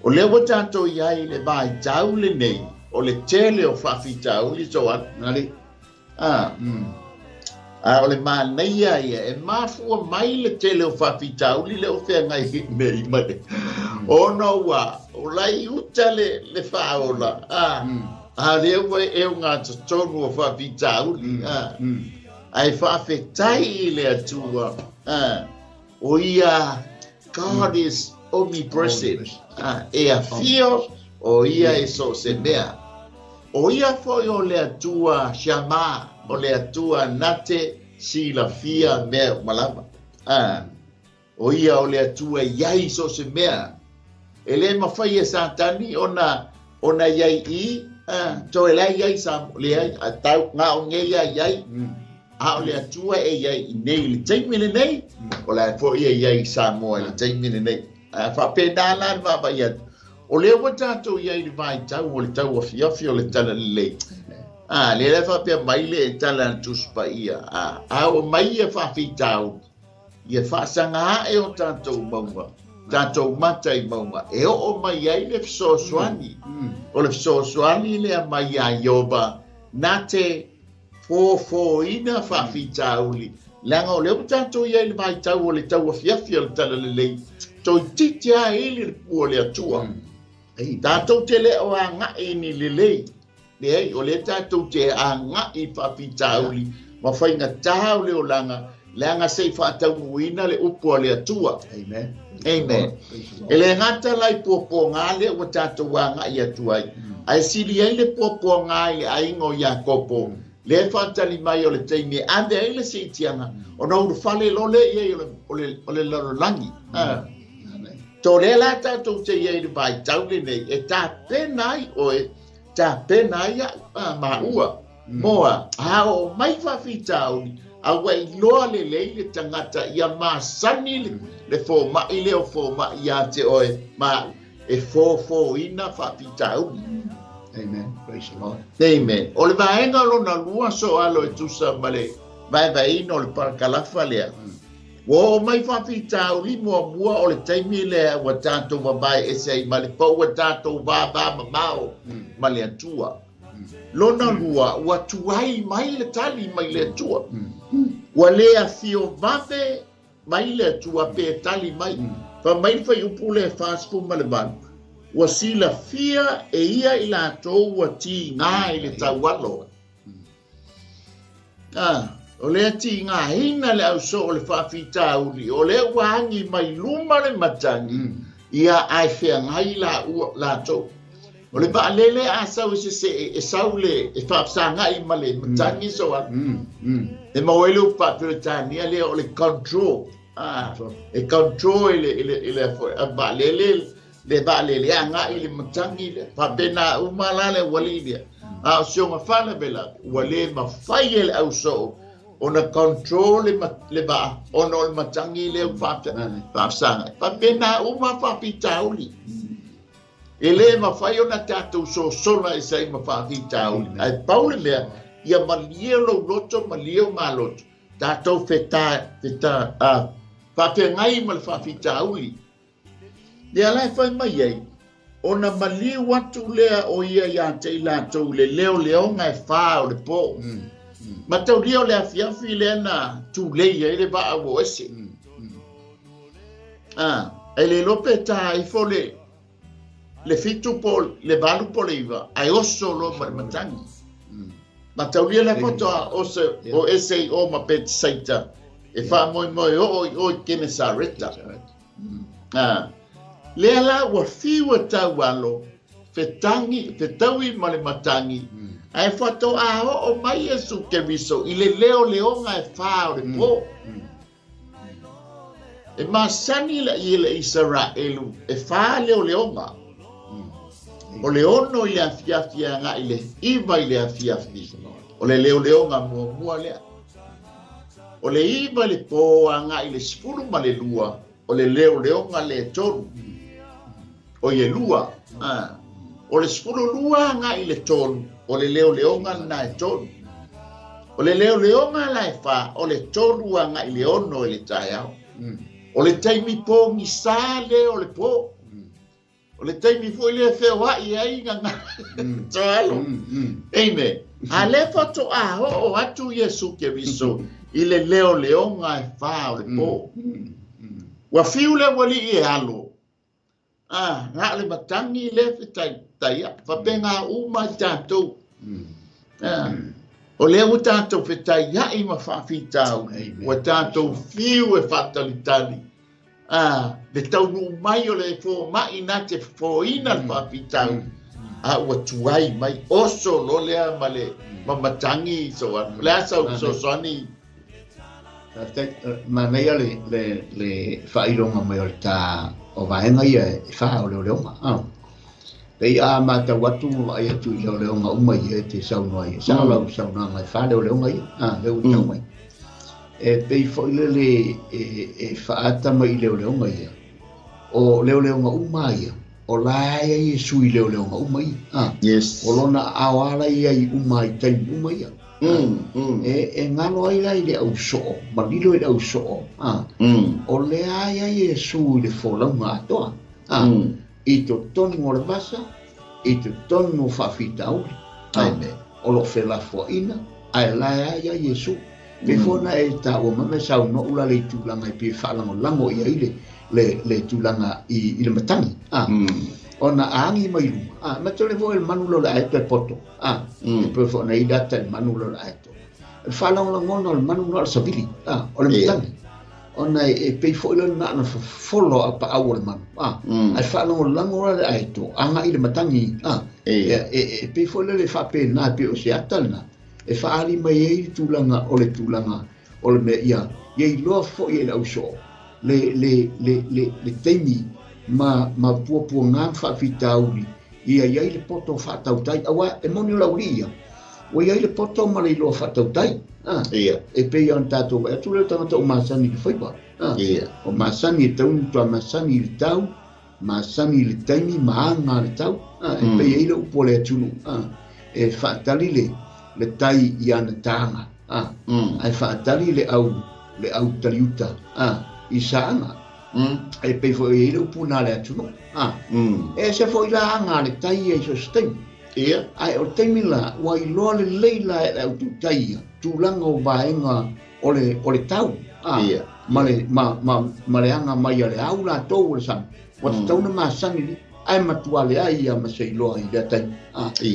O lea ua tatou i ai i le vaitau lenei o le tele o faafitauli Joan. Nali. A. A o le manaia ia, e mafua mai le tele o faafitauli lea ua feagai nei ma le ona ua o la i uta le, le faaola. A. A o lea ua e ogatotonu o faafitauli. A. Ae faafetai i le Atua. A. O ia, God is omnipresent. E afio o ia i so o se mea. O ia foi o le Atua Shama, o le Atua na te silafia mea uma lava. O ia o le Atua e i ai i so o se mea. E le mafai e Satani ona ona i ai i, toe la i ai sa, leai, a tau ngā o ngei ia i ai. A o le Atua e i ai i nei i le taimi lenei, o la e foi e i ai i Samoa i le taimi lenei. A faapena la le vaavaai atu. O lea ua tatou i ai i le vaitau o le tauafiafi o le Talalelei. A, lea la e faapea mai le tala a le Tusi Paia, a, a oo mai ia faafitauli, ia faasaga ae o tatou mauga, tatou mata i mauga, e oo mai ai le fesoasoani. O le fesoasoani lea mai iā Ieova na te fofōina faafitauli, leaga o lea ua tatou i ai i le vaitau o le tauafiafi o le Talalelei, toeitiiti lava ili le pua o le Atua. Tatou te le o agai i ni lelei, leai, o lea tatou te agai i faafitauli ma faigata o le olaga, leaga se i faataunuuina le upu a le Atua. Amen. Amen. E le gata la i puapuaga lea ua tatou agai atu ai, ae sili ai le puapuaga i le aiga o Iakopo, lea e faatali mai o le taimi e ave ai le siitiaga, ona ulufale loa lea i ai o le lalolagi. To lea la tatou te i ai i le vaitau lenei, e tapena ai oe, tapena ai a'u, maua. Moa, a oo mai faafitauli, a ua iloa lelei le tagata ia masani le, le fomai lea o fomai ia te oe ma a'u, e fofōina faafitauli. Amen. Praise the Lord. Amen. O le vaega lona lua soalo e tusa ma le vaevaeina o le parakalafa lea. Ua oo mai faafitauli muamua o le taimi lea ua tatou vavae ese ai ma le po ua tatou vavamamao ma le Atua. Lona lua, ua tuai mai le tali mai le Atua. Ua le afio vave mai le Atua pe tali mai. Fai mai le fuaiupu lea e 48, ua silafia e ia i latou ua tiga i le taualo. A, o lea tigaina le ausoo o le faafitauli, o lea ua agi mai luma le matagi, ia ae feagai laua, latou. O le vaalele a sau e sesee, e sau le, e faafesagai ma le matagi so a. E maua ai le upu faa-Peretania lea o le control. A, e control e le, e le, e le, a vaalele, le vaalele e agai i le matagi lea. Faapena uma la le aualii lea. A o si ona faalavelave, ua lē mafai e le ausoo ona control le vaa ona o le matagi lea ua faafesagai. Faapena uma faafitauli. E lē mafai ona tatou sosola ese ai ma faafitauli. Ae pau le mea, ia malie lou loto, malie o maloto, tatou faafeagai ma le faafitauli. Lea la e fai mai ai, ona maliu atu lea o ia iā te i latou i le leoleoga e 4 o le po. Mataulia o le afiafi lea na tulei ai le vaa ua o ese. E le iloa pe tā ifo le 7 po le 8 po le 9, ae oso loa ma le matagi. Mataulia le faatoa o ese i o ma Petesaita e faamoemoe oo i o i Kenesareta. Lea la ua fiu e taualo, fetaui ma le matagi, ae faatoa oo mai Iesu Keriso i le leoleoga e 4 o le po. E masani la i le Isaraelu e 4 leoleoga. O le 6 i le afiafi agai le 9 i le afiafi. O le leoleoga muamua lea. O le 9 i le po agai le 12, o le leoleoga le 3. O ie 2. O le 12 agai le 3, o le leoleoga lena e 3. O le leoleoga la e 4, o le 3 agai le 6 i le taeao. O le taimi pogisa lea o le po. O le taimi foi lea feoai ai nganga toalo. Amen. A le faatoa oo atu Iesu Keriso i le leoleoga e 4 o le po. Ua fiu le ualii e alo. Na o le matagi lea fetaia. Faapena uma i tatou. O lea ua tatou fetaiai ma faafitauli. Ua tatou fiu e faatalitali. Le taunuu mai o le fomai na te fofoina le faafitauli. A ua tuai mai oso lo lea ma le mamatagi so atu. Le a sau fesoasoani. Manaia le faailoga mai o le tā o vaega ia e 4 o leoleoga. Pei a matau atu ma vaai atu i leoleoga uma ia e te saunoa ai. Sao lau saunoaga e 4 leoleoga ia. Lea ua tau mai. E pei foi lele e faata mai i leoleoga ia. O leoleoga uma ia, o la ia e sui leoleoga uma ia. Yes. O lona ao ala ia i uma i taimi uma ia. E ngalo ai la i le ausoo, ma lilo i le ausoo. O lea ia e sui le folauga atoa. I totonu o le vasa, i totonu o faafitauli. Amen. O lo felafoaina, ae la ia Iesu. Pe fona e taua mai me saunoa ula le tulaga e pei e faalagolago i ai le tulaga i le matagi. Ona agi mai luma. Ma tole foi le manu leo le aeto e poto. E pei foi ona i data le manu leo le aeto. E faalagolagona o le manu na o le savili. O le matagi. Ona e pei foi leo na ana fofolo a paau o le manu. Ae faalagolago la le aeto, aga i le matagi. E pei foi leo le faapena e pei o se ata lena. E faali mai ai le tulaga o le tulaga o le mea ia ia iloa foi e le ausoo le taimi ma puapuaga ma faafitauli ia iai le poto faatautai aua e moni o le aualii ia ua iai le poto ma le iloa faatautai. E pei ona tatou vaai atu le tagata o masani i le faiva. O masani e tau toa masani i le tau, masani i le taimi ma aga le tau. E pei ai le upu o le atunuu. E faatali le tai i ana tāga. Ae faatali le au taliuta i saaga. E pei foi ai le upu nā le atunuu. E se foi la aga le tai ia i so se taimi. Ae o le taimi la, ua iloa lelei la e le au tautai ia, tulaga o vaega o le tau. Ma le aga mai a le au latou o le sami. Ua tatau na masani li, ae matua le ai ia ma se iloa i lea taimi.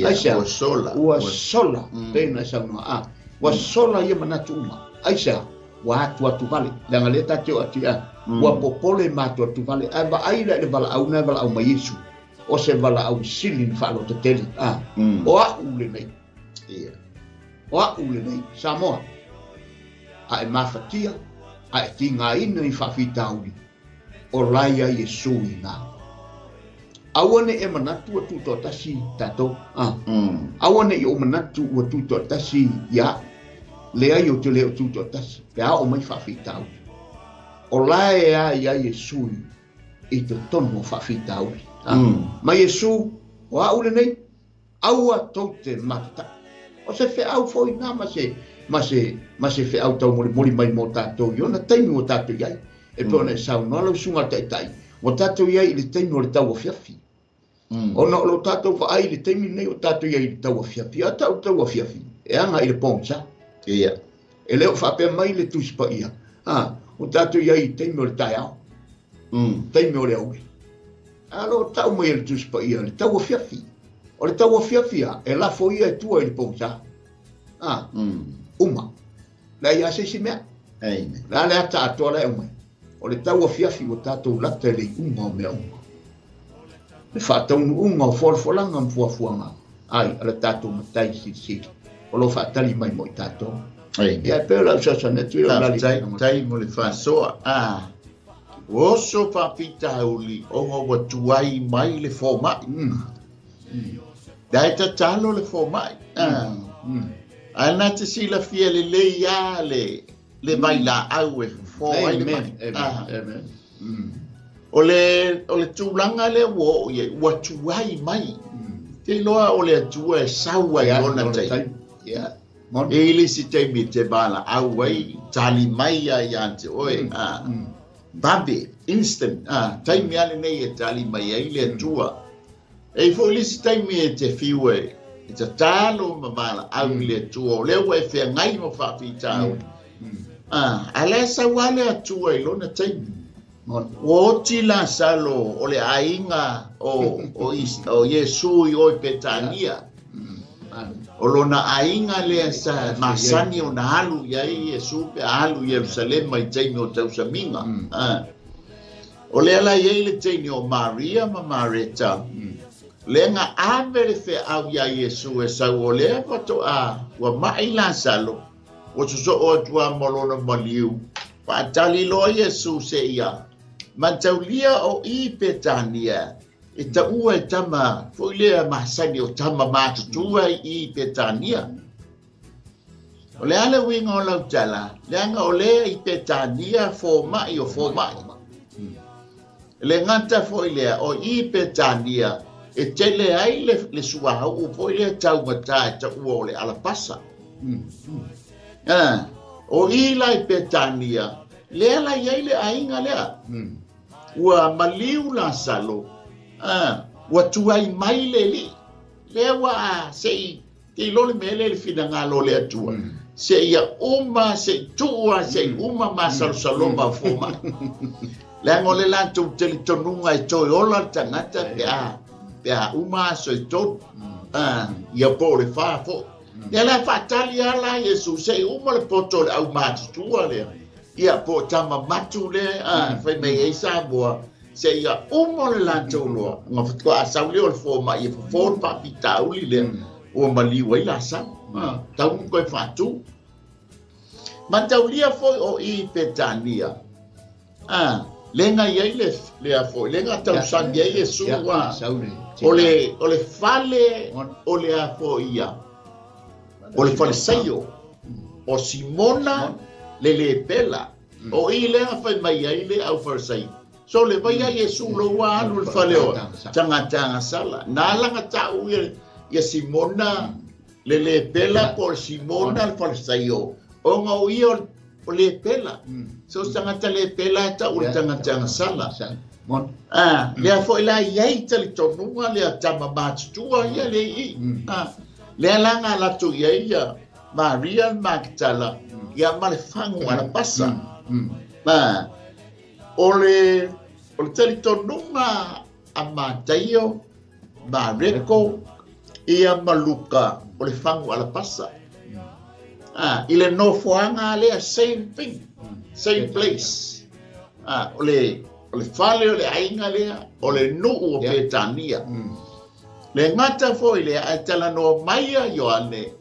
Aisea, ua sola. Ua sola, pei na saunoa. Ua sola ia manatu uma. Aisea, ua atu atu vale. Leaga lea tate o atu ia. Ua popole ma atu atu vale. Ae vaai la i le valaau na e valaau mai Iesu. O se valaau sili na faalotetele. O a'u lenei. O a'u lenei, Samoa. A e mafatia, a e tigaina i faafitauli, o la ia Iesu i ngā. Aua ne i e manatu ua tutoatasi tatou. A. Aua ne i ou manatu ua tutoatasi ia a'u. Leai ou te le o tutoatasi, pe a oo mai faafitauli. O la e a i ai Iesu i totonu o faafitauli. A. Mai Iesu, o a'u lenei, aua tou te matataʻi. O se feau foi na ma se, ma se, ma se feau taumolimoli mai mo tatou i ona taimi ua tatou i ai. E pei ona e saunoa lau susuga i le Taitai, ua tatou i ai i le taimi o le tauafiafi. Ona o lo tatou vaai i le taimi lenei ua tatou i ai i le tauafiafi. A tau le tauafiafi, e aga i le pogisa. Ia. E le o faapea mai le Tusi Paia, a, ua tatou i ai i le taimi o le taeao, taimi o le aoauli. A o lo o tau mai e le Tusi Paia le tauafiafi. O le tauafiafi a, e lafo ia e tua i le pogisa. A, uma. Leai lava se isi mea. Amen. Le a le ata atoa la e aumai? O le tauafiafi ua tatou lata i le iuga o mea uma. Le faataunuuga o folafolaga ma fuafuaga ai a le tatou Matai Silisili o lo o faatali mai mo i tatou. Amen. Ia, e pei o lau fesoasoani atu ia o lali. Faafetai mo le faasoa. Ah, ua oso faafitauli ona ua tuai mai le fomai. Da e tatalo le fomai. Ah. Ae na te silafia lelei lava le, le vailaau e fofo ai le mai. Amen. Amen. O le, o le tulaga lea ua oo i ai, ua tuai mai. Te iloa o le Atua e sau ai i lona taimi. Yeah. E i ai le isi taimi e te valaau ai, tali mai lava ia te oe. Ah. Vave, instant, ah, taimi lava lenei e tali mai ai le Atua. E i foi le isi taimi e te fiu e tatalo ma valaau i le Atua, o lea ua e feagai ma faafitauli. Ah, a la e sau lava le Atua i lona taimi. Ua oti Lasalo o le aiga o, o, o Iesu i o i Petania. O lona aiga lea sa masani ona alu i ai Iesu pe a alu i Ierusalema i taimi o tausamiga. Ah. O lea la i ai le teine o Maria ma Mareta, lea na ave le feau iā Iesu e sau o lea faatoa ua maʻi Lasalo, ua sosoo atu lava ma lona maliu. Faatali loa Iesu seia mataulia o i Petania, e taua e tama foi lea masani o tama matutua i Petania. O le a le uiga o lau tala, leaga o lea i Petania fomai o fomai. E le gata foi lea, o i Petania e tele ai le, le suauu foi lea taugata e taua o le alapasa. Ah, o i la i Petania, lea la i ai le aiga lea. Ua maliu Lasalo, ah, ua tuai mai le alii. Lea ua se i Te iloa le mea lea i le finagalo o le Atua, seia uma, se i tuu lava, se i uma masalosaloga o fomai. Leaga o le latou talitonuga e toe ola le tagata pe a, pe a uma aso e tolu, ia po o le fa foi. Ia la e faatali lava la Iesu se i uma le poto o le aumatutua lea, ia po o tama matu lea, fai mai ai Samoa, seia uma le latou loa, ona faatoa sau lea o le fomai e fofo le faafitauli lea ua maliu ai Lasalo. Tau ona toe faatu. Mataulia foi o i i Petania, lea na i ai le, lea foi, lea na tausami ai Iesu, o le, o le fale o le a foi ia, o le falesaio o Simona le lepela. O i lea na fai mai ai le au Farisai, Sole, vai ia Iesu lo ua alu i le fale o tagata agasala. Na ala na ta'u ia, ia Simona le lepela po o le Simona le Farisaio, ona o ia o lepela. So o se tagata lepela e ta'u o le tagata agasala. Ah, lea foi la i ai talitonuga lea tama matutua ia le i. Ah, lea la na alu atu i ai ia Maria Magatala ia ma le fagu alapasa. Ma o le o le talitonuga a Mataio, Mareko ia ma Luka o le fagu alapasa. Ah, i le nofoaga lea same thing, same place. Ah, o le o le fale o le aiga lea, o le nuu o Petania. Le gata foi lea ae talanoa mai ia Ioane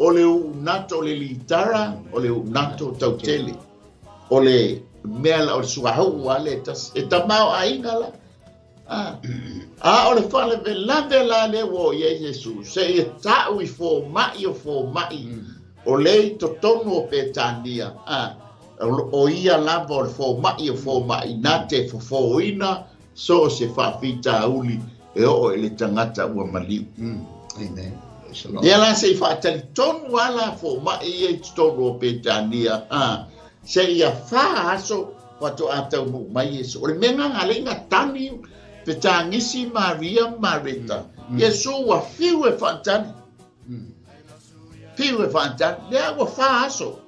O le uunato o le litara, o le uunato tautele. O le mea la, o le suauu lava lea e tasi. E tamaoaiga la. A o le faalavelave la lea ua oo i ai Iesu, seia ta'u i foma'i o foma'i o lea i totonu o Petania, o ia lava o le foma'i o foma'i na te fofōina so o se faafitauli e oo i le tagata ua maliu. Amen. Ia la se i faatalitonu lava la foma'i ia i totonu o Petania, seia fa aso faatoa taunuu mai Iesu. O le mea lena na alai na tagi fetagisi Maria ma Mareta. Iesu ua fiu e faatali. Fiu e faatali. Lea ua fa aso.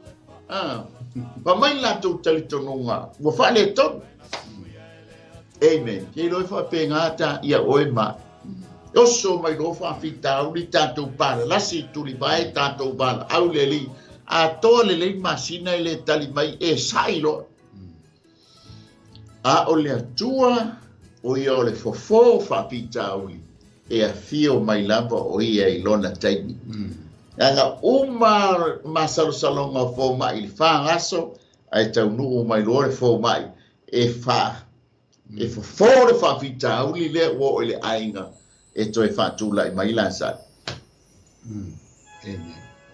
Fai mai le latou talitonuga, ua faaletonu. Amen. Ke iloa e faapena ta ia oe ma. Oso mai loa faafitauli tatou palalasi i tulivae tatou valaau le Alii. Atoa lelei masina e le tali mai e sa'i loa. A o le Atua, o ia o le fofo faafitauli, e afio mai lava o ia i lona taimi. Leaga uma masalosaloga o foma'i i le fa aso, ae taunuu mai loa le foma'i e fa e fofo le faafitauli lea ua oo i le aiga e toe faatulai mai Lasalo.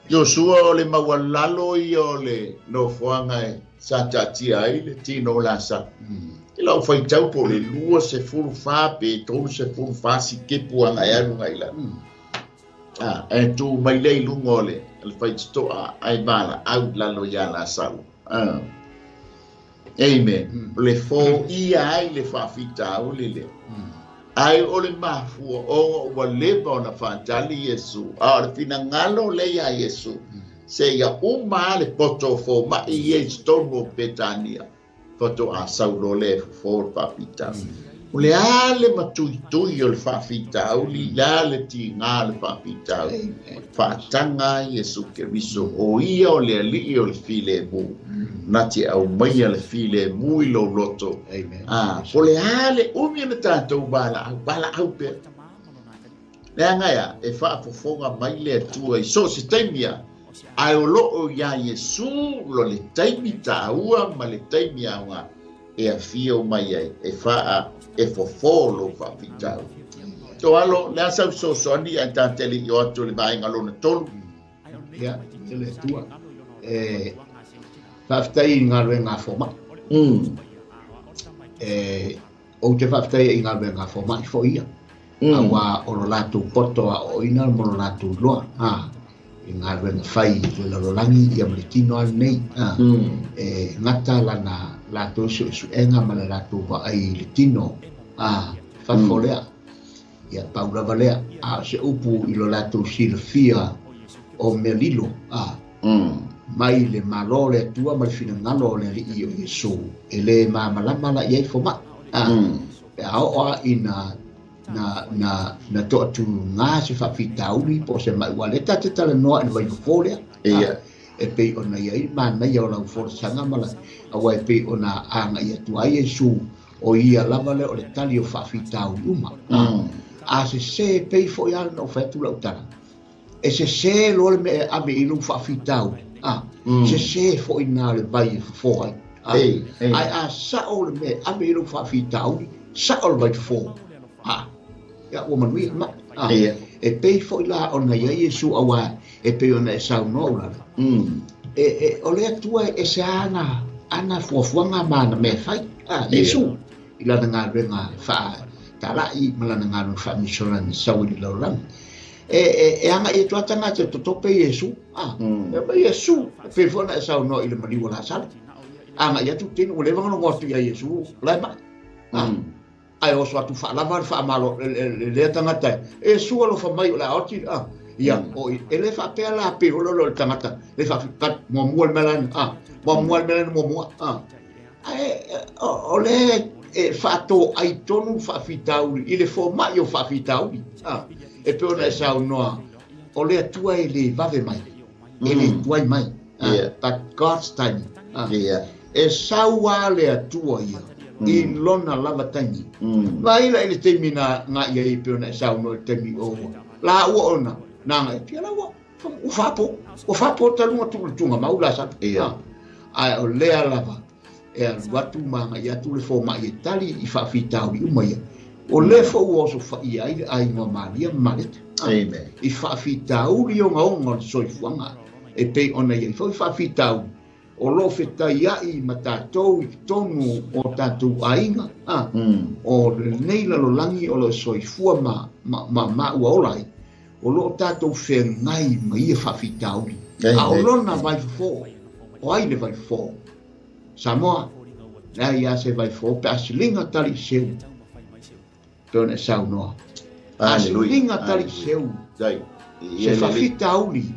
Iosua o le maualalo ia o le nofoaga e sa taatia ai le tino o Lasalo. I lau faitau po o le 24 pe 34 sikepu agai alu agai i lalo. Ae tu mai lea i luga o le faitotoa ae valaau i lalo ia Lasalo. Amen. O le foia ai le faafitauli lea. Ae o le mafua ona ua leva ona faatali Iesu, a o le finagalo lea iā Iesu, seia uma lava le poto o foma'i ia i totonu o Petania, faatoa sau loa lea e fofo le faafitauli. O le a le matuitui o le faafitauli, le a le tiga o le faafitauli, faataga ai Iesu Keriso, o ia o le Alii o le filemu, na te aumaia le filemu i lou loto. A, po o le a le umi o le tatou valaau, valaau pea. Leaga e a? E faafofoga mai le Atua i so o se taimi lava, ae o lo o iā Iesu lo le taimi taua ma le taimi aoga e afio mai ai e faa e fofo lou faafitauli. Toalo, le a sau fesoasoani ae ta te le i o atu i le vaega lona tolu? Ia, e le Atua, e faafetai i galuega a fomai. E, ou te faafetai i galuega a fomai foi ia. Auā o lo latou poto aoaoina ma lo latou iloa, a, i galuega fai i le lalolagi ia ma le tino lava lenei, a, e gata lana latou suesuega ma le latou vaai i le tino, a, fafo lea. Ia, pau lava lea, a o se upu i lo latou silafia o mea lilo, a, mai le Malo o le Atua ma le finagalo o le Alii o Iesu, e le malamalama la i ai fomai, a, pe a oo lava ina na, na, na toatuga se faafitauli po o se mai, aua o lea ta te talanoa i le vaifofo lea, a, e pei ona i ai le manaia o lau folasaga ma la, aua e pei ona agai atu ai Iesu, o ia lava lea o le tali o faafitauli uma. A sese pei foi lava ona ou fai atu lau tala, e sese loa le mea e ave i lou faafitauli, a, sese foi lena o le vai e fofo ai. A, ae a sao le mea e ave i lou faafitauli, sao le vai fofo. A, ia ua manuia mai. A, e pei foi la ona i ai Iesu aua e pei ona e saunoa ulala. E, e, o le Atua e ese ana, ana fuafuaga ma ana mea e fai. A, Iesu, i lana galuega faatalai ma lana galuega faamisionari sau i le lalolagi. E, e, e agai atu lava tagata e totope Iesu. A, e mai Iesu, e pei foi ona e saunoa i le maliu o Lasalo. Agai atu tino, ua leva ona logo atu ia Iesu, la e mai. A, ae oso atu faalava le faamalo le lea tagata e Iesu alofa mai o le a oti a ia o e le faapea la pe o le tagata le faafi muamua le mea lana a muamua le mea lana muamua a ae o le e faatoai tonu faafitauli i le fomai o faafitauli a e pei ona e saunoa o le Atua e le vave mai e le tuai mai but God's timing e sau lava le Atua ia i lona lava taimi. Vaai la i le taimi na agai ai e pei ona e saunoa i le taimi o ua laua ona na agai atu ia la ua ua faapo ua faapo talu ona tuu i le tugamau Lasalo. Ae o lea lava e alu atu ma agai atu le fomai e tali i faafitauli uma ia. O lea foi ua osofaia ai le aiga o Maria ma Mareta. Amen. I faafitauli ogaoga o le soifuaga e pei ona i ai foi faafitauli o lo o fetaiai ma tatou i totonu o tatou aiga, o lenei lalolagi o lo o soifua ma ua ola ai, o lo o tatou feagai ma ia faafitauli. A o lona vaifofo, o ai le vaifofo? Samoa, leai lava se vaifofo pe a siliga tali i seu, pei ona e saunoa. A siliga tali i seu, se faafitauli,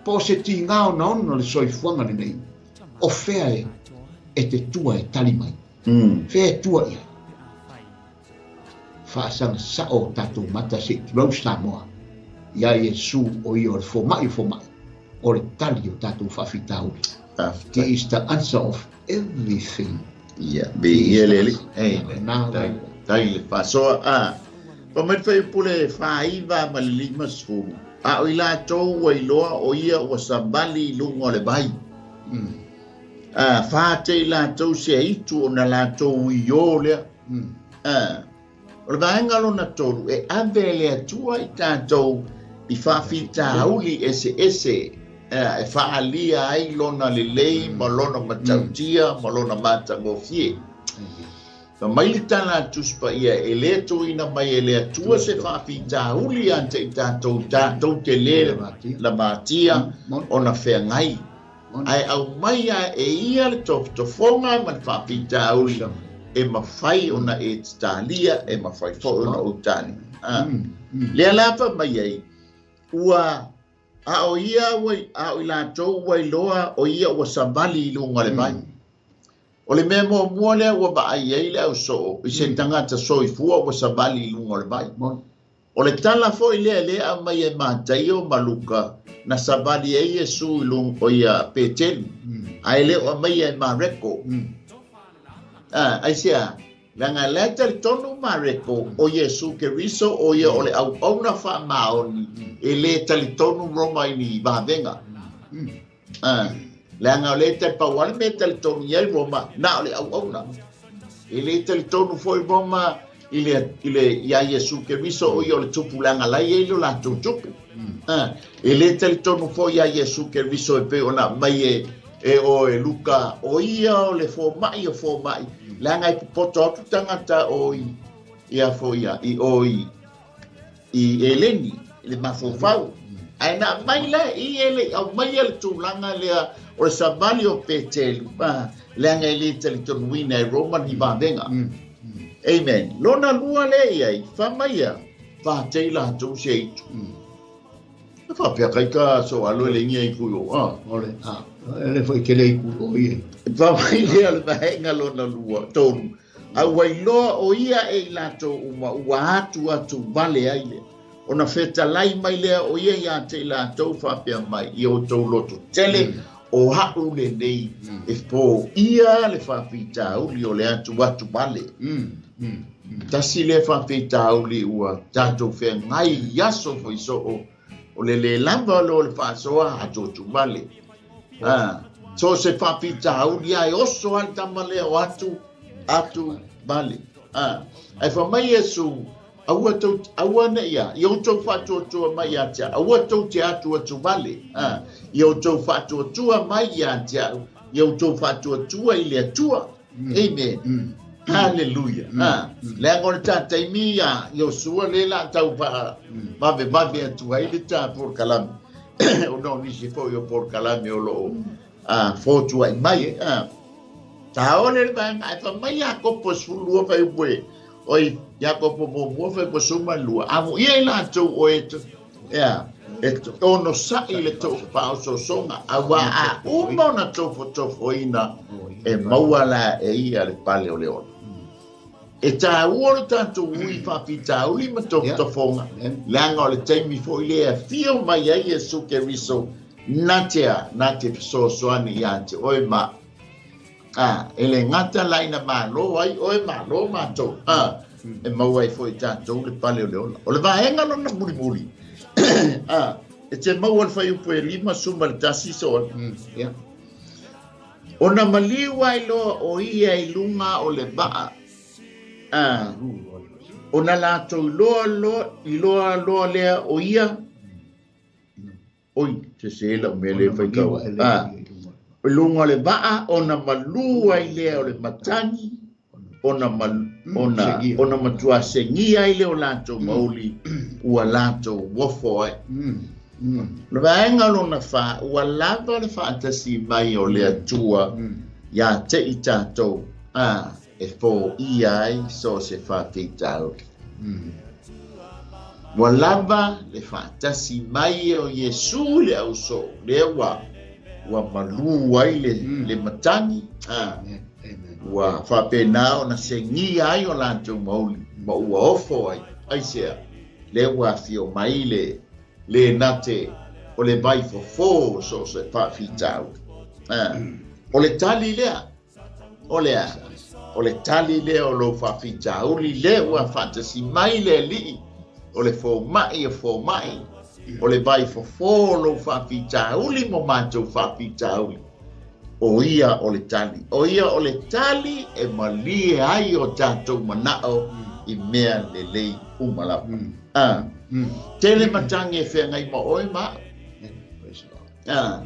po o se tiga onaona o le soifuaga lenei, o fea e te tua e tali mai? Fea e tua i ai? Faasaga sao o tatou mata se i tulou Samoa iā Iesu o ia o le fomai o fomai, o le tali o tatou faafitauli. He is the answer of everything. Ia, viia le Alii. Amen. Tai le faasoa. A, fa mai le fuaiupu le 49 ma le 50, a o i latou ua iloa o ia ua savali i luga o le vai. A, fa te i latou se aitu ona latou uiō lea. A, o le vaega lona tolu, e ave e le Atua i tatou i faafitauli eseese e faaalia ai lona lelei ma lona matautia ma lona matagofie. Fa mai le tala a Tusi Paia, e lē tuuina mai e le Atua se faafitauli ia te i tatou, tatou te lē lavatia ona feagai, ae aumai lava e ia le tofotofoga ma le faafitauli e mafai ona e tatalia, e mafai foi ona ou talia. Lea la fa mai ai, ua a o ia ua, a o i latou ua iloa o ia ua savali i luga o le vai. O le mea muamua lea ua vaai ai le ausoo i se tagata soifua ua savali i luga o le vai. O le tala foi lea lea aumai e Mataio ma Luka na savali ai Iesu i luga o ia Petelu, ae le o aumaia e Mareko. Aisea? Leaga o la e talitonu Mareko o Iesu Keriso o ia o le auauna faamaoni, e lē talitonu Roma i ni vavega. Leaga o lea e talipau lava le mea e talitonu i ai Roma, na o le auauna. E lē talitonu foi Roma i le, i le, iā Iesu Keriso o ia o le tupu leaga la e i ai lo latou tupu. E lē talitonu foi iā Iesu Keriso e pei ona aumai e, e o e Luka, o ia o le fomai o fomai, leaga e popoto atu tagata o i, ia foi ia, i o i, i Eleni, i le mafaufau. Ae na aumai la i e le i aumaia le tulaga lea o le savali o Petelu, leaga e le talitonuina e Roma ni vavega. Amen. Lona lua lea i ai, fa mai ia, fa te i latou se aitu. E faapea kai ka so alo e le ingia i kui o. Ole, a, e le foi tele i kui o ia. Fa mai lea le vaega lona lua, tolu. A ua iloa o ia e i latou uma ua atu atu vale ai lea. Ona fetalai mai lea o ia iā te i latou faapea mai, i outou loto tele, o a'u lenei e foia le faafitauli o le atu atu vale. Tasi lea faafitauli ua tatou feagai i aso foi soo, o le lē lava loa o le faasoa atu atu vale. So se faafitauli lava e oso lava le tama lea o atu atu vale. Ae fai mai Iesu, aua tou, aua ne i a, i outou faatuatua mai ia te au, aua tou te atu atu vale. I outou faatuatua mai ia te au, i outou faatuatua i le Atua. Amen. Hallelujah. Leaga o le ta taimi ia Iosua lea la tau faavavevave atu ai le ta polokalame. Ona o nisi foi o polokalame o lo o fotuai mai. Taole le vaega ae fai mai Iakopo 12 fuaiupu e, oi, Iakopo muamua fuaiupu 12, amuia i latou o e, ea, e onosai le tou faaosoosoga, auā a uma ona tofotofoina e maua la e ia le pale o le ola. E tāua lo tatou ui faafitauli ma tofotofoga, leaga o le taimi foi lea e afio mai ai Iesu Keriso na te a, na te fesoasoani iā te oe ma a, e le gata la ina malo ai oe malo matou, a, e maua ai foi tatou le pale o le ola. O le vaega lona mulimuli, a, e te maua le fuaiupu e 51 so. Ona maliu ai loa o ia i luga o le vaa. Ona latou iloa loa, iloa loa lea o ia, oi, sese lau mea lea e faitau. A, i luga o le vaa, ona malū ai lea o le matagi, ona, ona, ona matua segia ai lea o latou mauli, ua latou ofo ai. O le vaega lona fā, ua lava le faatasi mai o le Atua iā te i tatou, a, e foia ai so o se faafitauli. Ua lava le faatasi mai o Iesu i le ausoo, lea ua, ua malū ai le, le matagi, a, ua faapena ona segia ai o latou mauli, ma ua ofo ai. Aisea? Lea ua afio mai le le nate o le vai fofo so o se faafitauli. O le tali lea, o le a? O le tali lea o lou faafitauli, lea ua faatasi mai le Alii, o le fomai o fomai, o le vai fofo o lou faafitauli mo matou faafitauli. O ia o le tali. O ia o le tali e malie ai o tatou manao i mea lelei uma lava. A, tele matagi e feagai ma oe ma au. A,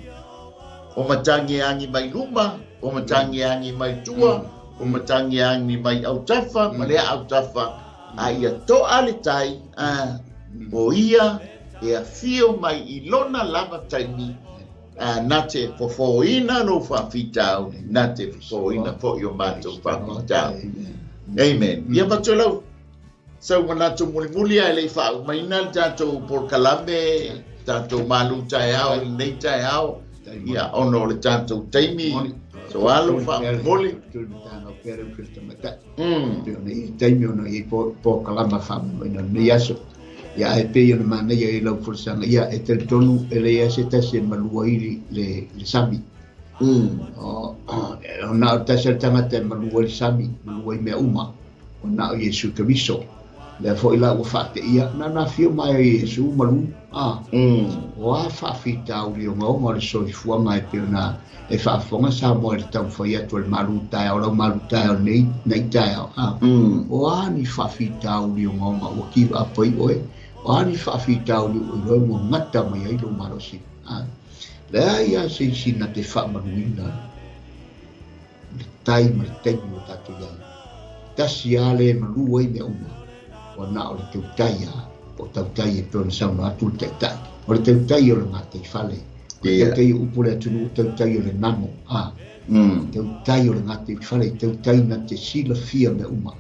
o matagi e agi mai luma, o matagi e agi mai tua, o matagi e agi mai autafa ma lea autafa, a ia toa le tai, a, o ia e afio mai i lona lava taimi, a, na te fofoina lou faafitauli, na te fofoina foi o matou faafitauli. Amen. Ia Fatulau, sau manatu mulimuli ae le i faaumaina le tatou polokalame, tatou malu taeao i lenei taeao, ia ona o le tatou taimi, so alo faamolemole. Taimi ona i polokalama faamoemoeina lenei aso. Ia ae pei ona manaia i lau folasaga, ia e talitonu e leai lava se tasi e malu ai le sami. O na o le tasi lava le tagata e malu ai le sami, malu ai mea uma, ua na o Iesu Keriso. Lea foi la ua faateia, na ona afio mai o Iesu malu, a. O a faafitauli ogaoga o le soifuaga e pei ona e faafofoga Samoa i le taumafai atu o le malu taeao, lau malu taeao nei, nei taeao, a. O a ni faafitauli ogaoga ua give up ai oe, o a ni faafitauli ua iloa ua gata mai ai lou malosi, a. Leai lava se isi na te faamanuina le tai ma le taimi ua tatou i ai. Tasi lava le malu ai mea uma, ua na o le tautai lava, po o tautai e pei ona saunoa atu le Taitai. O le tautai o le gataifale, o le tautai o upu o le atunuu, o tautai o le nano, a. Tautai o le gataifale, tautai na te silafia mea uma.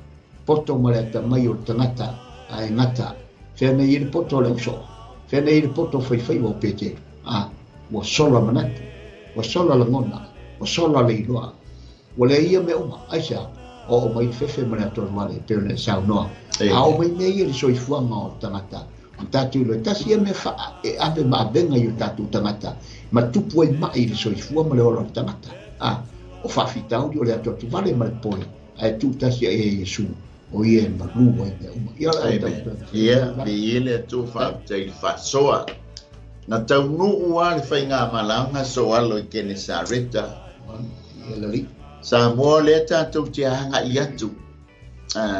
Poto ma le atamai o le tagata, a e gata, fea nei ai le poto o le ausoo? Fea nei ai le poto o faifaiva o Peteru? A, ua sola manatu, ua sola lagona, ua sola le iloa. Ua leai ia mea uma. Aisea? Oo mai le fefe ma le atoaluale e pei ona e saunoa. A oo mai mea ia i le soifuaga o le tagata, o tatou iloa, tasi ia mea faa e ave ma avega i o tatou tagata, ma tupu ai mai i le soifua ma le ola o le tagata. A, o faafitauli o le atuatuvale ma le pole, ae tuu tasi ai e Iesu, o ia e malu ai mea uma. Ia, Amen. Ia, viia le Atua, faafetai i le faasoa. Na taunuu lava le faigamalaga soalo i Kenesareta. Samoa lea tatou te agai atu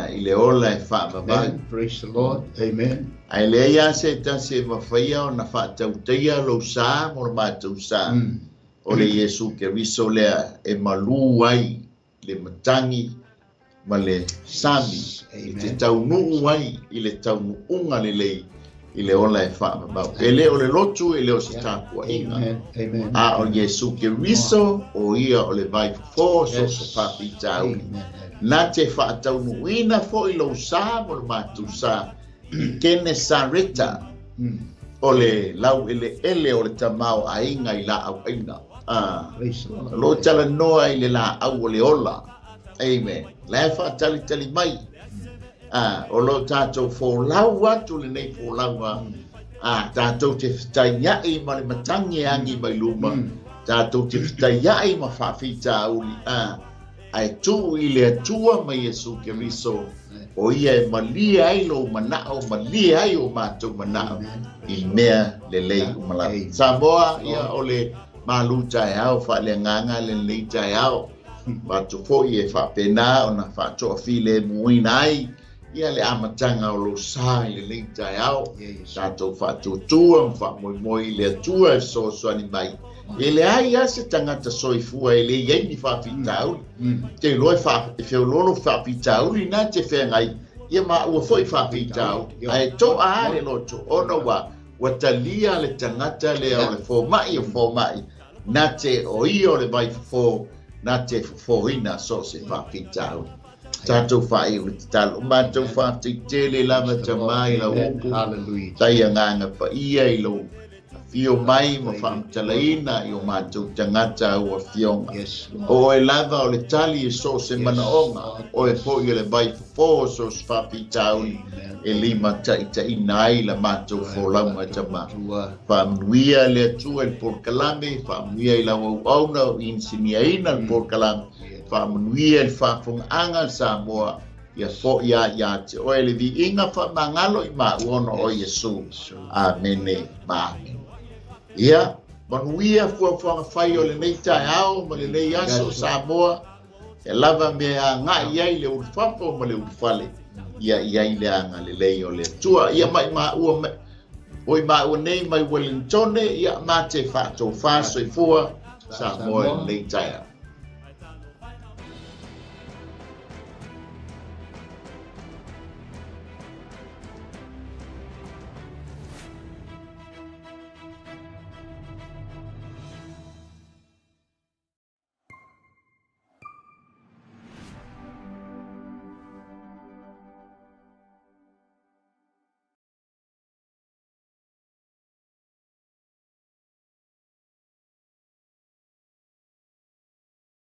i le ola e faavavau. Praise the Lord. Amen. Ae leai lava se tasi e mafaia ona faatautaia lou sa mo le matou sa. O le Iesu Keriso lea e malū ai le matagi ma le sami e te taunuu ai i le taunuuga lelei i le ola e faavavau. E le o le lotu, e le o se tapuaiga, a o Iesu Keriso, o ia o le vai fofo so o se faafitauli. Na te faataunuuina foi lou sa mo le matou sa i Kenesareta, o le laueleele o le tamaoaiga i laauaina. O lo o talanoa i le laau o le ola. Amen. La e faatalitali mai. O lo o tatou folau atu lenei folauga, tatou te fetaia'i ma le matagi e agi mai luma, tatou te fetaia'i ma faafitauli, ae tuu i le Atua ma Iesu Keriso, o ia e malie ai lou manao, malie ai o matou manao i mea lelei uma lava. Samoa, ia o le malu taeao faaleagaga lenei taeao. Matou foi e faapena ona faatoafilemuina ai Ia le amataga o lou sa i lenei taeao, tatou faatuatua ma faamoemoe i le Atua e fesoasoani mai. E leai lava se tagata soifua e le i ai ni faafitauli. Te iloa e feoloolo faafitauli na te feagai ia maua foi faafitauli, ae to'a lava le loto ona ua ua talia le tagata lea o le fomai o fomai na te o ia o le vaifofo na te fofoina so o se faafitauli. Tatou faaiu le tatalo. Matou faafetai tele lava Tama i lau upu. Tai agaga paia i lou afio mai ma faamatalaina i o matou tagata au afioga. O oe lava o le tali i so o se manaoga, oe foi o le vai fofo o so o se faafitauli e limataitaiina ai la matou folauga Tama. Faamanuia le Atua i le polokalame, faamanuia i lau auauna o inisiniaina le polokalame, Faamanuia i le faafofogaaga a Samoa, ia foi lava ia te oe le viiga faamagalo i maua ona o Iesu. Amene ma amene. Ia, manuia fuafuaga fai o lenei taeao ma lenei aso Samoa, e lava mea e agai ai le ulufafo ma le ulufale, ia i ai le agalelei o le Atua. Ia mai maua oi maua nei mai Wellingtone, ia mate faatofa soifua Samoa i lenei taeao.